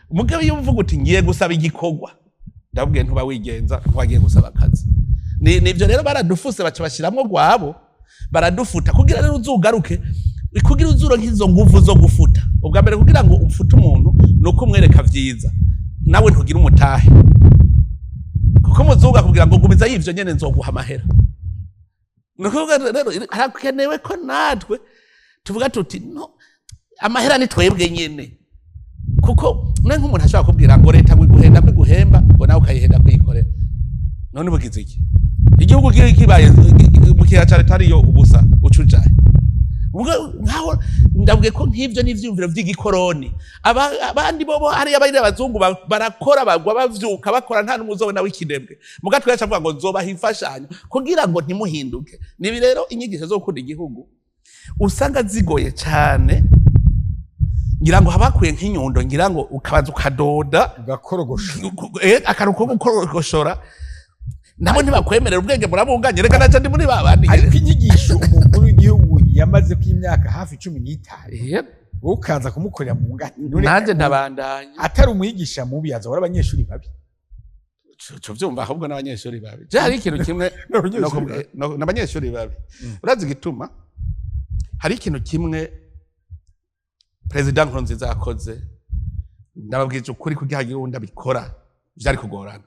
Mugabo iyo uvuga uti ngiye gusaba igikorwa, ndabwiye ntuba wigenza ntiwagiye gusaba akazi. Nivyo rero baradufuse, baca bashiramwo rwabo, baradufuta kugira rero uzugaruke, kugira uzuronke izo nguvu zo gufuta. Ubwa mbere, kugira ngo ufute umuntu ni uko umwereka vyiza, nawe ntugira umutahe, kuko umuzungu akubwira ngo gumiza y'ivyo nyene, nzoguha amahera. Ni ukuvuga rero harakenewe ko natwe tuvuga tuti no amahera ni twebwe nyene, kuko ne nk'umuntu ashobora kubwira ngo leta ngo iguhenda ko iguhemba, ngo nawe ukayihenda kuyikorera. None bugize iki? Igihugu kibaye mu kiha ca leta ariyo ubusa ucujaye. Ubwo nkaho ndabwiye ko nk'ivyo n'ivyiyumviro vy'igikoroni. Abandi bobo hariya bari abazungu, barakora bagwa bavyuka bakora, nta n'umwe uzobona w'ikinebwe. Muga twe avuga ngo nzobaha imfashanyo kugira ngo ntimuhinduke. Nibi rero inyigisho zo gukunda igihugu usanga zigoye cane. Ngira ngo habakwiye nk'inyundo, ngira ngo ukabaza ukadoda, ugakorogosha. Akantu ko gukorogoshora. Nabo ntibakwemerera, ubwenge murabunganye. Reka naca ndi muri babandi. Ariko inyigisho umukuru w'igihugu yamaze ko imyaka hafi 15, wowe ukaza kumukorera mu ngati. Nanjye ndabandanya. Atari umwigisha mubi, azahora abanyeshuri babi. Cyo vyumva, ahubwo n'abanyeshuri babi. Je hari ikintu kimwe N'abanyeshuri babi. N'abanyeshuri babi. Urazi igituma? Hari ikintu kimwe Perezida Nkurunziza yakoze, ndababwije ukuri, kugira hagire uwundi abikora vyari kugorana.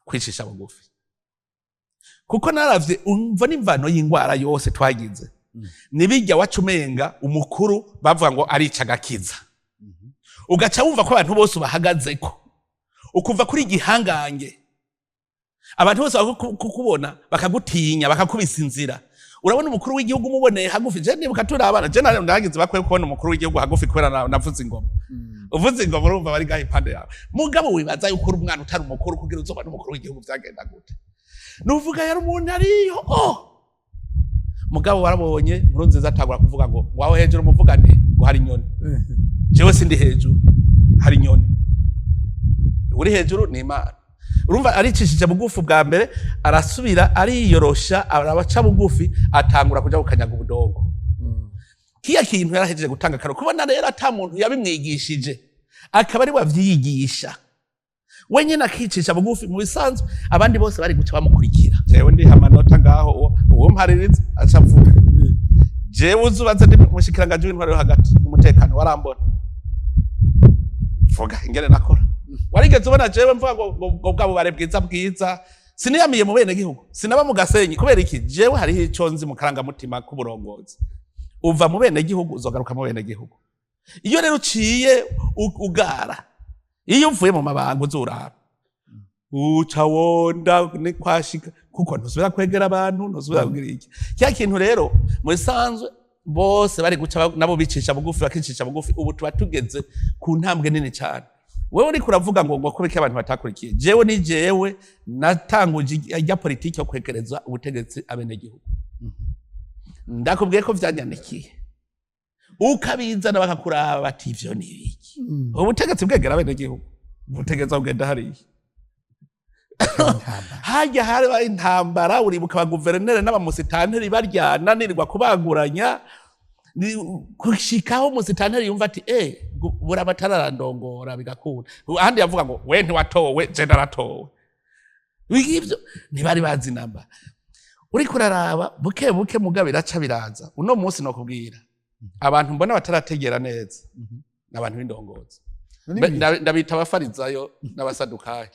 Kwicisha bugufi. Kuko naravye umva n'imvano y'ingwara yose twagize, nibijya waca umenga umukuru bavuga ngo arica agakiza, ugaca wumva ko abantu bose ubahagazeko, ukuva kuri igihangange, abantu bose bakukubona bakagutinya, bakakubisa inzira. Urabona umukuru w'igihugu umuboneye hagufi, je nibuka turi abana, je nagize bakwiye kubona umukuru w'igihugu hagufi kubera navuze ingoma. Uvuze ingoma urumva bari ngaho impande yawe. Mugabo wibaza yuko uri umwana utari umukuru, kugira uzobona umukuru w'igihugu vyagenda gute? Nuvuga yari umuntu ariyo, oh! Mugabo warabonye Nkurunziza atangura kuvuga ngo wawe hejuru muvugane, ngo hari inyoni. Jewe sindi hejuru, hari inyoni. Uri hejuru ni Imana. Urumva aricishije bugufi bwa mbere, arasubira ariyorosha, arabaca bugufi, atangura kuja gukanyaga ubudongo. Kiya kintu yarahejeje gutanga akaro. Kubona rero ata muntu yabimwigishije, akaba ari we avyiyigisha wenyine, akicisha bugufi, mu bisanzwe abandi bose bari guca bamukurikira. Jewe ndiha amanota ngaho, uwo mpaririza aca avuga. Jewe uzubaze ndi mushikiranganji w'intwaro yo hagati n'umutekano, warambona vuga ingene nakora? Warigeze ubona jewe mvuga ngo bwa bubare bwiza bwiza? Siniyamiye mu bene gihugu, sinaba mu Gasenyi. Kubera iki? Jewe hariho ico nzi mu karangamutima k'uburongozi: uva mu bene gihugu, uzogaruka mu bene gihugu. Iyo rero uciye ugara, iyo uvuye mu mabanga uzuraba uca wonda ni kwashika, kuko ntusubira kwegera abantu, ntusubira kugira iki cya kintu. Rero mu bisanzwe bose bari guca nabo bicisha bugufi, bakicisha bugufi. Ubu tuba tugeze ku ntambwe nini cyane. Wewe uriko uravuga ngo kubera abantu batakurikiye. Jewe ni jewe natanguje ijya politiki yo kwegereza ubutegetsi abenegihugu. Ndakubwiye ko vyanyandikiye, ukabizana bakakuraba bati: "Ivyo ni ibiki?" Ubutegetsi bwegera abenegihugu, ubutegetsi bugenda hariya. Hajya hari intambara, uribuka abaguverineri n'abamusitanteri baryana, nirirwa kubaguranya, gushikaho umusitanteri yumva ati: "Eh, buramatari arandongora bigakunda." Ahandi yavuga ngo: "We ntiwatowe, je naratowe." Ivyo ntibari bazi namba. Uriko uraraba buke buke, mugabo biraca biraza. Uno munsi nokubwira abantu mbona batarategera neza ni abantu b'indongozi. Ndabita abafarizayo n'abasadukayo,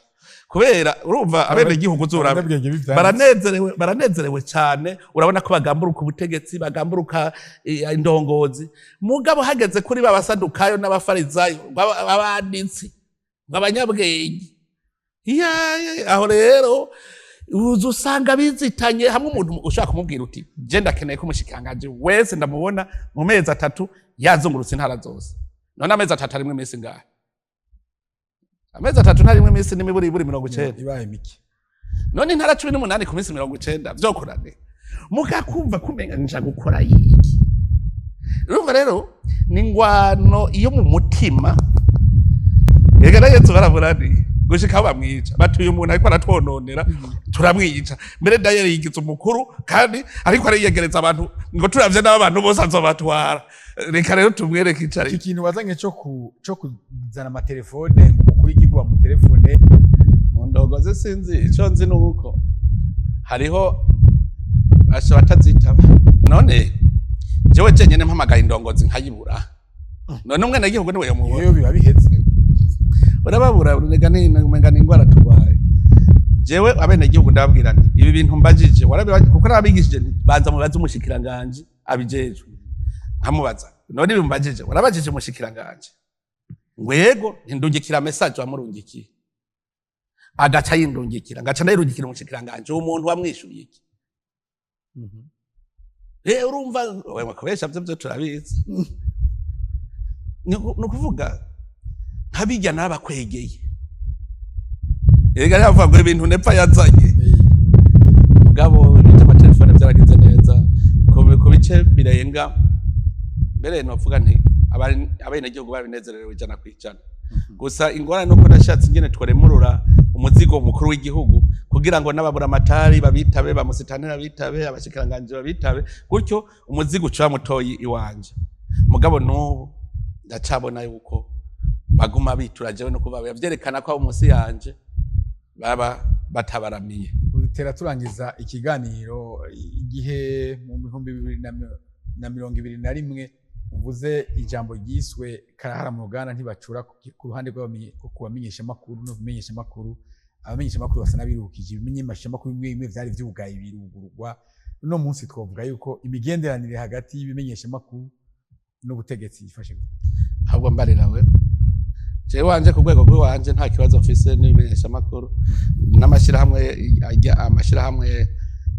kubera urumva abenegihugu uzuraba Abanyabwenge b'ivyanditse. Baranezerewe, baranezerewe cyane. Urabona ko bagamburuka ubutegetsi, bagamburuka indongozi. Mugabo hageze kuri ba basadukayo n'abafarizayo, abanditsi, abanyabwenge, aho rero uza usanga bizitanye hamwe. Umuntu ushaka kumubwira uti: "Je ndakeneye ko umushikiranganji wese ndamubona mu mezi 3 yazungurutse intara zose." None amezi 3 arimwo iminsi ngahe? Amezi 3 ntarimwo iminsi n'imiburiburi 90. Ibaye mike. None intara 18 ku minsi 90 vyokorane, mugakumva kumenga nja gukora yiki? Urumva rero ni ingwano iyo mu mutima. Ega na Yesu baraburaniye gushika aho bamwica, batuye umuntu ariko aratwononera, turamwica. Mbere dayeri yigize umukuru kandi ariko ariyegereza abantu, ngo turavye n'abo abantu bose azobatwara, reka rero tumwereke ico ari. Iki kintu wazanye cyo kuzana amatelefone ngo umukuru w'igihugu bamutelefone. Mu ndongozi sinzi, ico nzi ni uko hariho basha batazitaba. None jewe jenyene mpamagaye indongozi nkayibura, none umwenegihugu niwe yomubona? Iyo biba biheze. Urababura, urega ni umenga ni ingwara turwaye. Jewe abenegihugu ndababwira nti: "Ibi bintu mbajije kuko narabigishije nti: banza mubaze umushikiranganji abijejwe." Nkamubaza: "None ibi mbajije warabajije umushikiranganji?" Ngo: "Yego." Ntindungikira message wamurungikiye. Agaca yindungikira, ngaca ndayirungikira umushikiranganji. Uwo muntu wamwishuye iki? Urumva wewe kubesha byo turabizi. Ni ukuvuga nk'abijya n'abakwegeye. Erega yavuga ngo ibintu nepfa yazanye. Mugabo ibintu by'amatelefone byaragenze neza ku bice birenga. Mbere novuga nti abenegihugu babinezerewe 100%. Gusa ingorane nuko nashatse ingene tworemurura umuzigo mukuru w'igihugu kugira ngo n'ababuramatari babitabe, bamusitanteri babitabe, abashikiranganji babitabe, gutyo umuzigo uca mutoyi iwanje. Mugabo n'ubu ndacabona yuko baguma bitura jewe, no kuba vyerekana ko abo munsi yanje baba batabaramiye. Dutera turangiza ikiganiro. Igihe mu 2021 uvuze ijambo ryiswe "Karahara mu ruganda ntibacura" ku ruhande ku bamenyeshamakuru no kumenyeshamakuru, abamenyeshamakuru basa n'abirukije ibimenyeshamakuru bimwe bimwe vyari vyugaye birugurugwa. Uno munsi twavuga yuko imigenderanire hagati y'ibimenyeshamakuru n'ubutegetsi yifashe gute? Ahubwo mbarira wewe, jewe wanje ku rwego rw'iwanje nta kibazo mfise n'ibimenyeshamakuru n'amashyirahamwe amashyirahamwe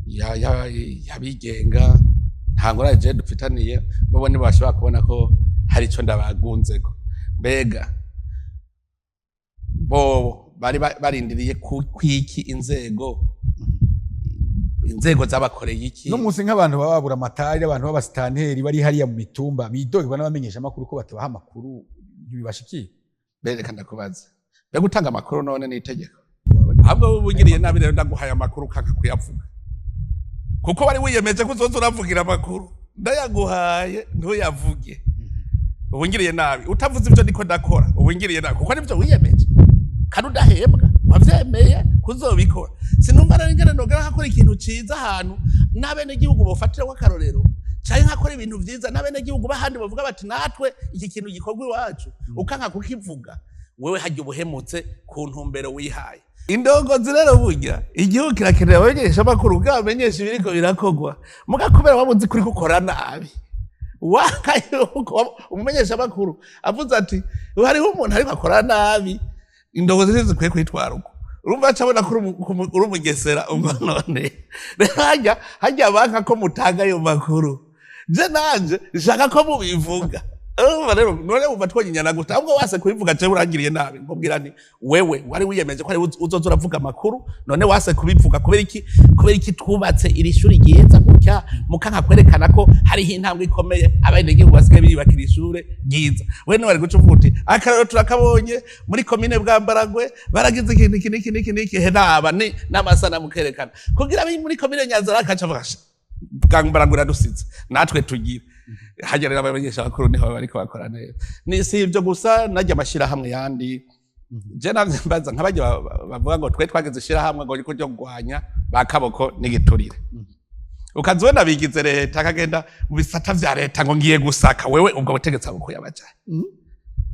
y'abigenga. Nta ngorane jewe dufitaniye. Bobo ntibashobora kubona ko hari ico ndabagunzeko. Mbega bobo bari barindiriye kwiki? Inzego zabakoreye iki? No munsi nk'abantu baba babura amatari, abantu b'abasitanteri bari hariya mu mitumba bidogerwa n'abamenyeshamakuru ko batabaha amakuru, ntibibashikiye? Bereka ndakubaza, mbega utanga amakuru none ni itegeko? Ahubwo wowe ugiriye nabi rero, ndaguhaye amakuru ukanga kuyavuga kuko wari wiyemeje ko uzoza uravugira amakuru, ndayaguhaye ntuyavuge, ubu ngiriye nabi. Utavuze ibyo ndiko ndakora, ubu ngiriye nabi, kuko nibyo wiyemeje kandi udahembwa wavyemeye kuzobikora. Sinumva rero ingene nogera nkakora ikintu ciza ahantu n'abenegihugu bofatiraho akarorero, canke nkakora ibintu vyiza n'abenegihugu b'ahandi bavuga bati: "Natwe iki kintu gikorwa iwacu." Ukanka kukivuga, wewe harya ubuhemutse ku ntumbero wihaye. Indongozi rero, burya igihugu kirakenera abamenyeshamakuru bwabamenyesha ibiriko birakorwa. Muga kubera waba uzi kuri gukora nabi. Waka yuko umumenyesha makuru avuze ati hariho umuntu ariko akora nabi, indongozi ntizikwiye kwitwara uko. Urumva acabona ko uri umugesera. Ubwo none rero hajya banka ko mutanga ayo makuru, je nanje nshaka ko mubivuga. Urumva rero, none wumva twonyinyana gute? Ahubwo wase kubivuga, jewe urangiriye nabi. Nkubwira nti wewe wari wiyemeje ko ari uzoza uravuga amakuru, none wase kubivuga kubera iki? Kubera iki twubatse iri shuri ryiza gutya, mukanka kwerekana ko hariho intambwe ikomeye, abenegihugu basigaye biyubakira ishure ryiza? We niwari guca uvuga uti akarero turakabonye muri komine Bwambarangwe, baragize ikintu iki n'iki n'iki n'iki, he naba ni n'amasanamu kerekana kugira abi muri komine Nyanzarake aca avuga: "Sha, Bwambarangwe iradusize, natwe tugira." Hajya rero abamenyesha bakuru niho bariko bakora neza. Ni si ibyo gusa, najya amashirahamwe yandi, je navyo mbaza nk'abajya bavuga ngo twe twageze ishirahamwe ngo riko ryo kurwanya ba kaboko n'igiturire, ukaza ubona bigize leta, akagenda mu bisata vya leta ngo ngiye gusaka. Wewe ubwo butegetsi abukuye amajahe?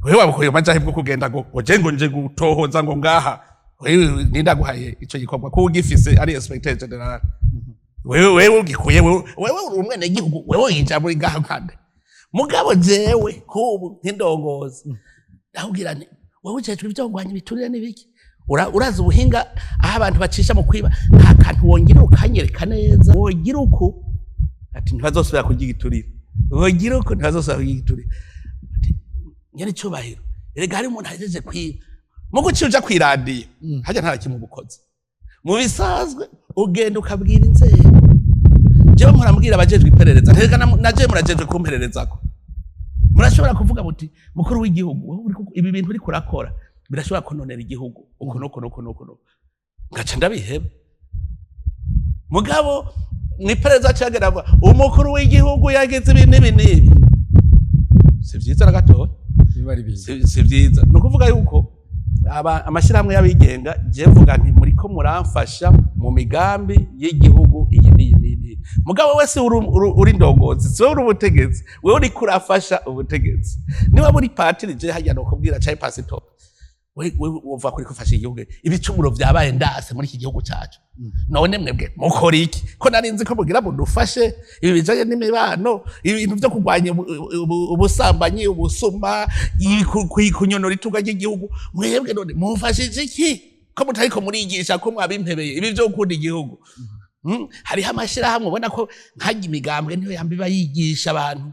Wewe wabukuye amajahe bwo kugenda ngo je ngo nje gutohoza ngo ngaha? Wewe nindaguhaye ico gikorwa ko ugifise ari inspecteur général? Wewe ugikuye? Wewe uri umwenegihugu, wewe winjira muri ngaha kande. Mugabo jewe kubu nk'indongozi ndakubwira nti wowe ujejwe ibyo kurwanya ibiturire n'ibiki? Urazi ubuhinga aho abantu bacisha mu kwiba? Nta kantu wongera ukanyereka neza, wogira uku ati ntibazosubira kurya igiturire, wogira uku ntibazosubira kurya igiturire. Ati nyene icyubahiro, erega hari umuntu ahejeje kwiba. Mu guca uja kwiradiyo hajya nta kimwe ubukoze. Mu bisanzwe ugenda ukabwira inzego. Jewe mpora mbwira abajejwe iperereza, ntereka na jewe murajejwe kumpererezako. Murashobora kuvuga muti mukuru w'igihugu, wowe ibi bintu uriko urakora birashobora kononera igihugu uku nuku nuku nuku nuku, ngaca ndabiheba. Mugabo mw'iperereza cagera avuga umukuru w'igihugu yagize ibi n'ibi n'ibi, si vyiza na gatoya. Biba ari bibi. Si vyiza. Ni ukuvuga yuko amashyirahamwe y'abigenga, je mvuga nti muriko muramfasha mu migambi y'igihugu iyi n'iyi n'iyi n'iyi. Mugabo wese uri ndongozi, si wowe uri ubutegetsi, wewe uriko urafasha ubutegetsi. Niba muri patiri, je hajya nokubwira, canke pasitori, we wova kuri gufasha igihugu. Ibicumuro vyabaye ndase muri iki gihugu cacu, none mwebwe mukora iki? Ko nari nzi ko mugira mudufashe ibi bijanye n'imibano, ibintu vyo kurwanya ubusambanyi, ubusuma, kunyonora itunga ry'igihugu, mwebwe none mufashije iki ko mutariko murigisha ko mwabimpebeye ibi vyo gukunda igihugu? Hariho amashyirahamwe ubona ko nkajya imigambwe niyo yamba iba yigisha abantu.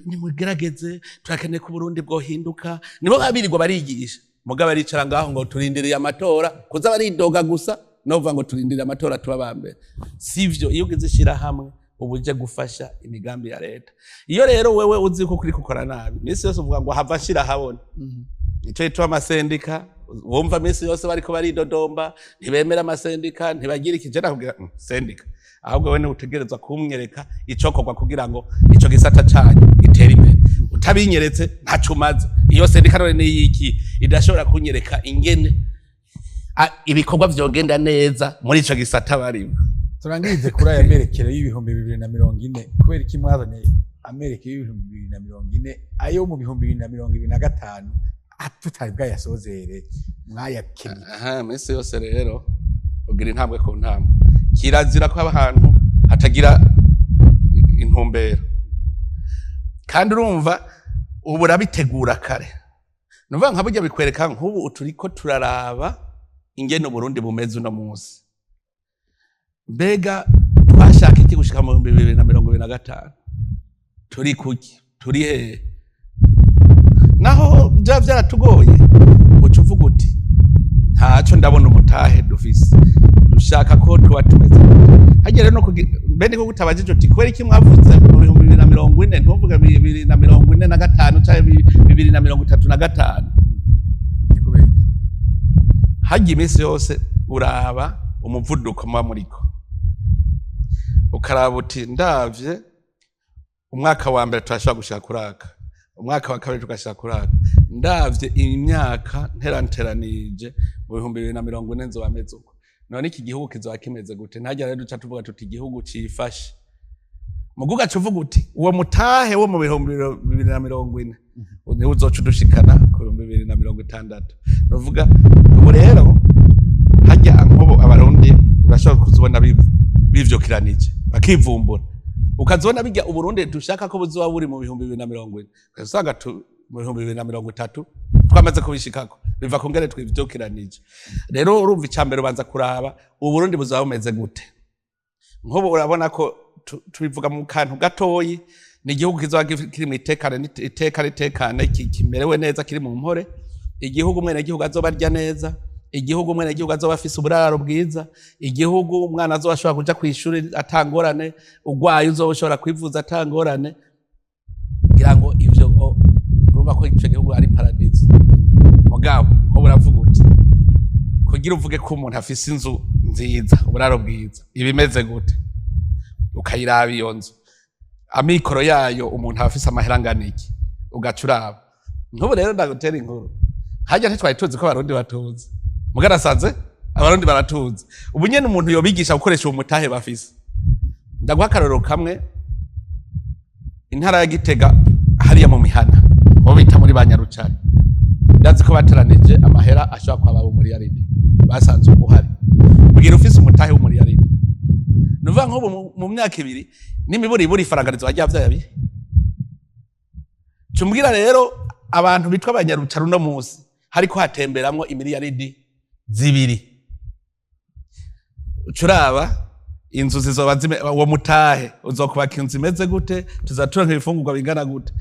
Nimugerageze, turakeneye ko Uburundi bwohinduka. Nibo babirirwa barigisha, mugabo aricara ngaho ngo turindiriye amatora, kuza baridoga gusa novuga ngo turindiriye amatora tuba ba mbere. Sivyo. Iyo ugize ishyirahamwe uba uje gufasha imigambi ya leta. Iyo rero wewe uzi ko uriko ukora nabi, iminsi yose uvuga ngo hava ashira ahabona. Nico gituma amasendika wumva minsi yose bariko baridodomba, ntibemera amasendika, ntibagira iki. Je nakubwira sendika, ahubwo wewe utegerezwa kumwereka icokorwa kugira ngo ico gisata canyu gitere imbere. Utabinyeretse ntaco umaze. Iyo sendika none niyiki idashobora kunyereka ingene ibikorwa vyogenda neza muri ico gisata barimo? Turangirize kuri aya merekero y'2040. Kubera iki mwazanye amerekero y'2040, ayo mu 2025 tutari bwayasozere? Mwayakemye? Aha, minsi yose rero ugira intambwe ku ntambwe. Kirazira ko haba ahantu hatagira intumbero, kandi urumva ubu urabitegura kare. Nuvuga nka burya bikwereka nk'ubu turiko turaraba ingene Uburundi bumeze uno munsi. Mbega twashaka iki gushika mu 2025? Turi kuki? Turi hehe? Naho byaba byaratugoye, uca uvuga uti ntaco ndabona, umutahe dufise dushaka ko tuba tumeze gute? Harya rero no bene ko kutabajije uti kubera iki mwavuze mu 2040, ntuvuge 2045 canke 2035? Ni kubera iki? Harya iminsi yose uraba umuvuduko muba muriko, ukaraba uti ndavye umwaka wa mbere turashobora gushika kuraka, umwaka wa kabiri tugashika kuraka, ndavye imyaka nteranteranije mu 2040 nzoba meze uko. None iki gihugu kizoba kimeze gute? Ntajya rero duca tuvuga tuti igihugu cifashe, mugu ugaca uvuga uti uwo mutahe wo mu 2040 niwo uzoca udushikana ku 2060. Nuvuga ubu rero harya nk'ubu Abarundi urashobora kuzibona bivyukiranije bakivumbura. Ukazibona bijya Uburundi dushaka ko buzoba buri mu 2040, usanga mu 2030 twamaze kubishikako. Biva ku ngene twivyukiranije. Rero urumva, icambere ubanza kuraba Uburundi buzoba bumeze gute. Nk'ubu urabona ko tubivuga mu kantu gatoyi: ni igihugu kizoba kiri mu itekane, iteka ritekane, kimerewe neza, kiri mu mpore, igihugu umwenegihugu azoba arya neza, igihugu umwenegihugu azoba afise uburaro bwiza, igihugu umwana azoba ashobora kuja kw'ishuri atangorane, urwaye uzoba ushobora kwivuza atangorane. Kugira ngo ivyo urumva ko ico gihugu ari paradizo. Mugabo nko buravuga uti kugira uvuge ko umuntu afise inzu nziza, uburaro bwiza, iba imeze gute? Ukayiraba iyo nzu, amikoro yayo, umuntu aba afise amahera angana iki, ugaca uraba. Nk'ubu rero ndagutera inkuru: harya ntitwari tuzi ko Abarundi batuzi, mugarasanze Abarundi baratuzi. Ubu nyene umuntu yobigisha gukoresha uwo mutahe bafise. Ndaguha akarorero kamwe: intara ya Gitega, hariya mu mihana bo bita muri ba Nyarucari, ndazi ko bateranije amahera ashobora kuba umuriyaridi basanze uhari. Mbwira, ufise umutahe w'umuriyaridi, ni ukuvuga nk'ubu mu myaka 2 n'imiburiburi ifaranga rizoba ryavyaye abiri. Cumbwira rero, abantu bitwa Abanyarucari uno munsi hariko hatemberamwo imiliyaridi 2, curaba inzu zizoba uwo mutahe uzokubaka inzu imeze gute? Tuzaturonka ibifungurwa bingana gute?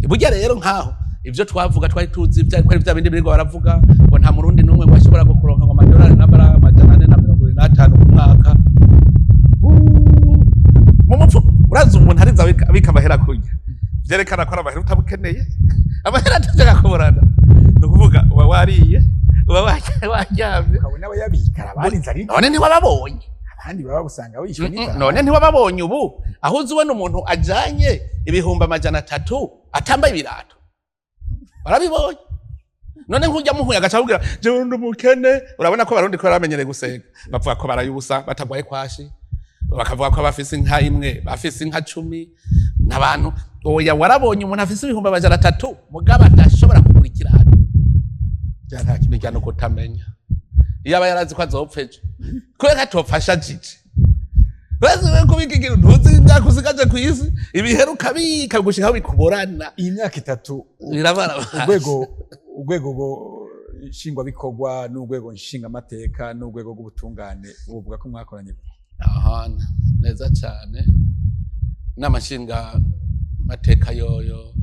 Burya rero nkaho ivyo twavuga twari tuzi ko ari vya bindi birirwa baravuga ngo nta Murundi n'umwe ngo ashobora kuronka ngo amadolari n'abara 475 ku mwaka. Mu mupfu urazi umuntu arinze abika amahera kurya, vyerekana ko ari amahera utabukeneye, amahera atajya kuburana. Ni ukuvuga uba wariye, uba waryamye. Ukabona abayabika abarinze ari None ntiwababonye? Abandi baba usanga wishwe n'inzara. None ntiwababonye ubu aho uzi ubona umuntu ajanye 300,000 atambaye ibirato? Warabibonye? None nk'ujya muhuye agaca akubwira: "Jewe ndi umukene." Urabona ko Abarundi ko baramenyereye gusenga, bavuga ko baraye ubusa batagwaye kwashi, bakavuga ko bafise inka imwe, bafise inka 10 n'abantu. Oya, warabonye umuntu afise 300,000 mugabo adashobora kugura ikirato? Bya nta kimwe. Bijya no kutamenya. Iyo aba yarazi ko azopfa ejo, kubera ko atopfasha jije urazi we kubika ikintu ntuzi imyaka usigaje ku isi, ibihera ukabika gushika aho bikuborana. Iyi myaka 3 Birabara. urwego nshingwabikorwa n'urwego nshingamateka n'urwego rw'ubutungane, buvuga ko mwakoranye? Aha, neza cyane. Inama nshinga mateka yoyo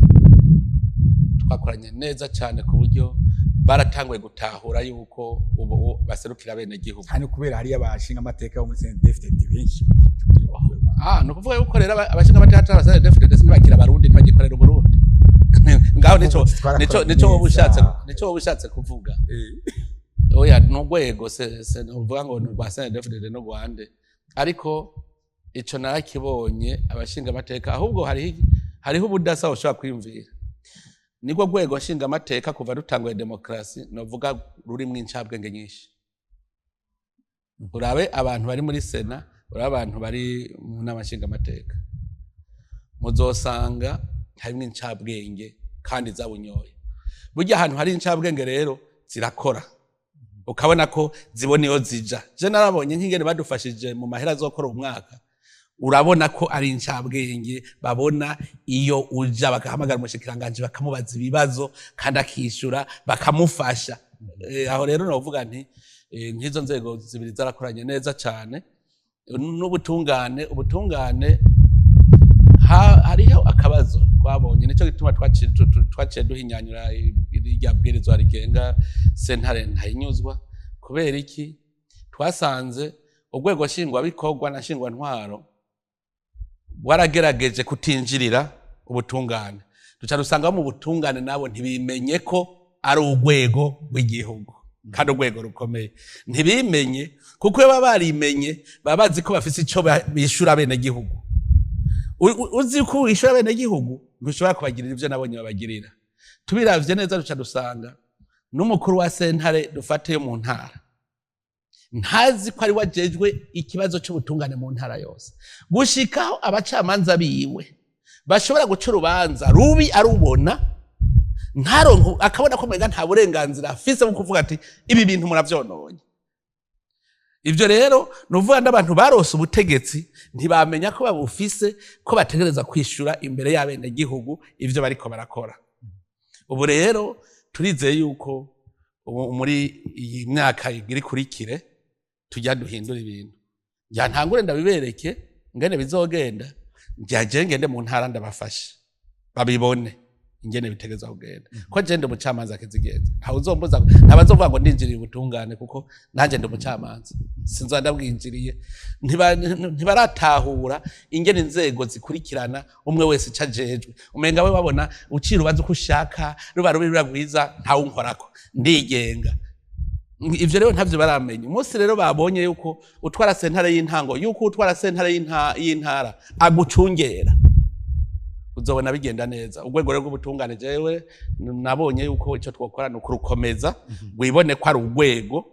twakoranye neza cyane, ku buryo baratanguye gutahura yuko ubu baserukira bene gihugu. Hano kubera hariyo abashingamateka bo muri CNDD-FDD benshi. Ah, ni ukuvuga yuko rero abashinga amateka atari aba CNDD-FDD ntibakira Abarundi, ntibagikorera Uburundi. Ngaho nico Twarakoranye nico wowe neza. ushatse, nico wowe ushatse kuvuga. Oya, ni urwego se uvuga ngo ni urwa CNDD-FDD no Rwande, ariko ico narakibonye. Abashinga amateka ahubwo hariho ubudasa ushobora kwiyumvira. Nibwo rwego nshinga amateka kuva dutanguye demokarasi novuga rurimwo incabwenge nyinshi. Urabe abantu bari muri sena, urabe abantu bari mu nama nshingamateka, muzosanga harimwo incabwenge kandi zabunyoye. Burya ahantu hari incabwenge rero zirakora, ukabona ko zibona iyo zija. Je narabonye nk'ingene badufashije mu mahera azokora umwaka, urabona ko ari incabwenge, babona iyo uja, bagahamagara umushikiranganji bakamubaza ibibazo kandi akishyura, bakamufasha. Aho rero novuga nti nk'izo nzego zibiri zarakoranye neza cyane. N'ubutungane, ubutungane hariho akabazo twabonye, nicyo gituma twaciye duhinyanyura irya bwirizwa rigenga sentare ntahinyuzwa. Kubera iki? Twasanze urwego nshingwabikorwa na nshingwantwaro waragerageje kutinjirira ubutungane, duca dusanga mu butungane nabo ntibimenye ko ari urwego rw'igihugu kandi urwego rukomeye. Ntibimenye kuko iyo baba barimenye baba bazi ko bafise ico bishura abenegihugu. Uzi ko wishyura abenegihugu, ntushobora kubagirira ivyo nabonye babagirira. Tubiravye neza, duca dusanga n'umukuru wa sentare dufate yo mu ntara ntazi ko ari wajejwe ikibazo c'ubutungane mu ntara yose, gushikaho abacamanza biwe bashobora guca urubanza rubi arubona, ntaronke, akabona ko mwenga nta burenganzira afise bwo kuvuga ati: "Ibi bintu muravyononye." Ivyo rero ni ukuvuga n'abantu barose ubutegetsi ntibamenya ko babufise, ko bategereza kwishura imbere y'abenegihugu ivyo bariko barakora. Ubu rero turizeye yuko ubu muri iyi myaka igira ikurikire tujya duhindura ibintu. Njya ntangure ndabibereke ingene bizogenda, njya je ngende mu ntara ndabafashe babibone ingene bitegeza kugenda, ko je ndi umucamanza kizigenza, ntawe uzombuza, ntabazovuga ngo ndinjiriye ubutungane, kuko nanjye ndi umucamanza, sinzoba ndabwinjiriye. Ntibaratahura ingene inzego zikurikirana, umwe wese ico ajejwe. Umenga we babona ucira urubanza uko ushaka, ruba rubi ruba rwiza, ntawunkorako, ndigenga. Ivyo rero ntavyo baramenya. Umunsi rero babonye yuko utwara sentare y'intango, yuko utwara sentare y'intara agucungera, uzobona bigenda neza. Urwego rero rw'ubutungane, jewe nabonye yuko icyo twokora ni ukurukomeza, wibone ko ari urwego,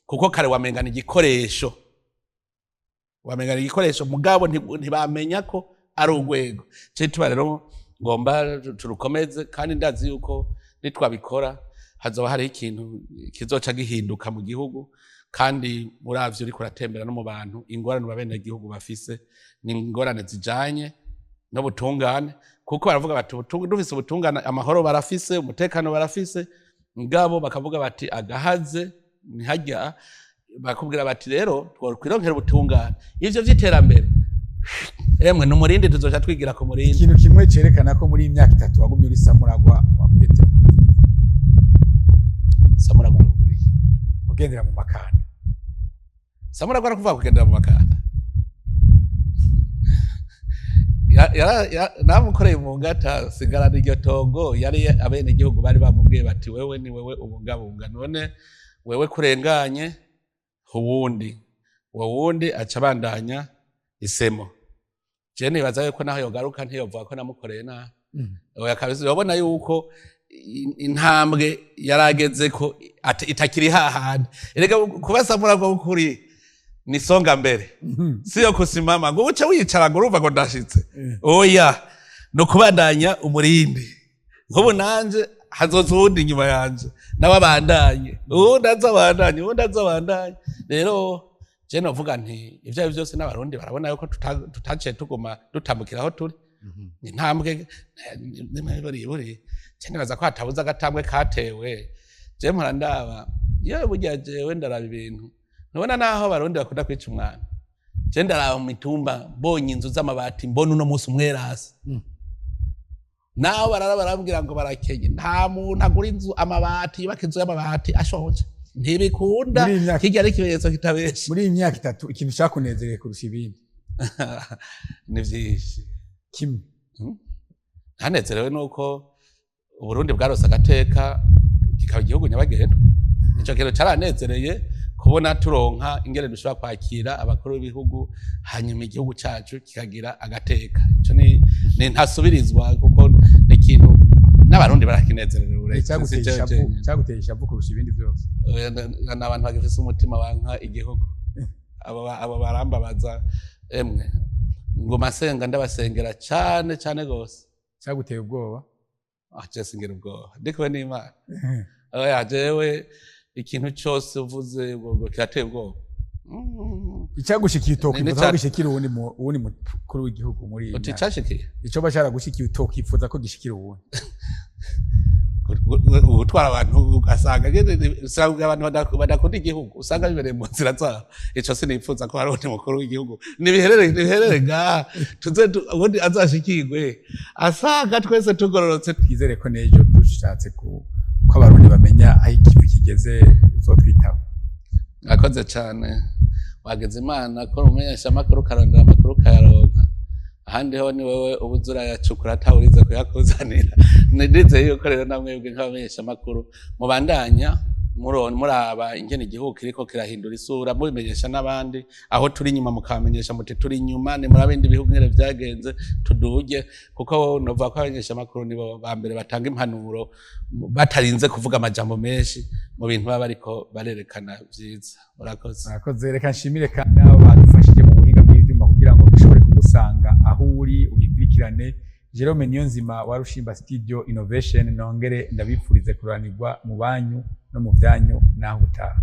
kuko kare wamengana igikoresho, wamengana igikoresho, mugabo ntibamenya ko ari urwego. Cyo tuba rero ngomba turukomeze, kandi ndazi yuko nitwabikora hazoba hariho ikintu kizoca gihinduka mu gihugu. Kandi uravye uriko uratembera no mu bantu, ingorane abenegihugu bafise ni ingorane zijanye n'ubutungane, kuko baravuga bati dufise ubutungane, amahoro barafise, umutekano barafise, ngabo bakavuga bati agahaze ntihajya. Bakubwira bati rero twokwironkera ubutungane, ivyo vy'iterambere emwe ni umurindi, tuzoca twigira ku murindi. Ikintu kimwe cerekana ko muri iyi myaka 3 wagumye uri samuragwa wa Petero Nkurunziza. Samuragwa nakubwiye. Ugendera mu makanda. Samuragwa arakuvuga kugendera mu makanda. Namukoreye mu ngata, sigarana iryo tongo. Yari abenegihugu bari bamubwiye bati wewe ni wewe ubungabunga, none wewe kurenganye uwundi, uwo wundi aca abandanya isemo. Je nibaza yuko naho yogaruka ntiyovuga ko namukoreye nabi. Oya kabisa, urabona yuko intambwe yarageze ko itakiri hahandi. Erega kuba samuragwa kuri ni songa mbere, siyo kusimama ngo uce wicara ngo urumva ngo ndashitse. Oya, no kubandanya umurindi. Nk'ubu nanje hazoza uwundi inyuma yanje, nawe abandanye, uwundi aza abandanye, uwundi aza abandanye. Rero je novuga nti ivyo ari vyose n'Abarundi barabona yuko tutaciye tuguma dutambukira aho turi. Ni intambwe buri buri. Je nibaza ko hatabuze agatambwe katewe. Je mpora ndaba iyo burya, jewe ndaraba ibintu, ntubona naho Abarundi bakunda kwica umwana. Je ndaraba mu mitumba, mbonye inzu z'amabati, mbona uno munsi umwerasi. Naho barara barambwira ngo barakenye, nta muntu agura inzu amabati, yubaka inzu y'amabati ashonje, ntibikunda. Muri iyi myaka- Kirya ari ikimenyetso kitabesha. Muri iyi myaka 3, ikintu cyakunezereye kurusha ibindi? Ni vyinshi. Kimwe. Ntanezerewe nuko Uburundi bwarose agateka, kikaba igihugu nyabagendwa. Ico kintu caranezereye, kubona turonka ingene dushobora kwakira abakuru b'ibihugu, hanyuma igihugu cacu kikagira agateka. Ico ni ntasubirizwa, kuko ni ikintu n'Abarundi barakinezerewe. Icyaguteye ishavu, cyaguteye ishavu kurusha ibindi byose? Ni abantu bagifise umutima wanka igihugu. Abo barambabaza emwe, nguma senga, ndabasengera cane cane gose. Cyaguteye ubwoba? Ah, je singira ubwoba, ndi kumwe n'Imana. Oya, jewe ikintu cose uvuze ngo kirateye ubwoba. Icyagushikiye utokwifuza ko gishikira uwundi mukuru w'igihugu muri iyi Uti myaka? Icashikiye? Ico ba caragushikiye utokwifuza ko gishikira uwundi. Utwara abantu ugasanga nyene, usanga abantu badakunda igihugu, usanga bibereye mu nzira zabo. Ico sinifuza ko hari uwundi mukuru w'igihugu. Nibiherere ngaha, tuze ubundi azashikirwe asanga twese tugororotse. Twizere ko n'ejo dushatse ko Abarundi bamenya aho ikivi kigeze uzotwitaba. Mwakoze cane, wageze Imana ko umumenyeshamakuru ukarondera amakuru ukayaronka. Ahandi ho ni wewe ubuze urayacukura, atawurize kuyakuzanira. Nizeye yuko rero namwebwe nk'abamenyeshamakuru mubandanya muraba ingene igihugu kiriko kirahindura isura, mubimenyesha n'abandi aho turi inyuma, mukabamenyesha muti turi inyuma, ni muri bindi bihugu ingene vyagenze, tuduge. Kuko novuga ko abamenyeshamakuru nibo ba mbere batanga impanuro batarinze kuvuga amajambo menshi mu bintu baba bariko barerekana vyiza. Murakoze. Murakoze. Reka nshimire kandi abo badufashije mu buhinga bw'ivyuma kugira ngo bishobore kugusanga aho uri ugikurikirane. Jerome Niyonzima wa Rushimba Studio Innovation, nongere ndabipfurize kuranirwa mu banyu no mu vyanyu. Naho utaha.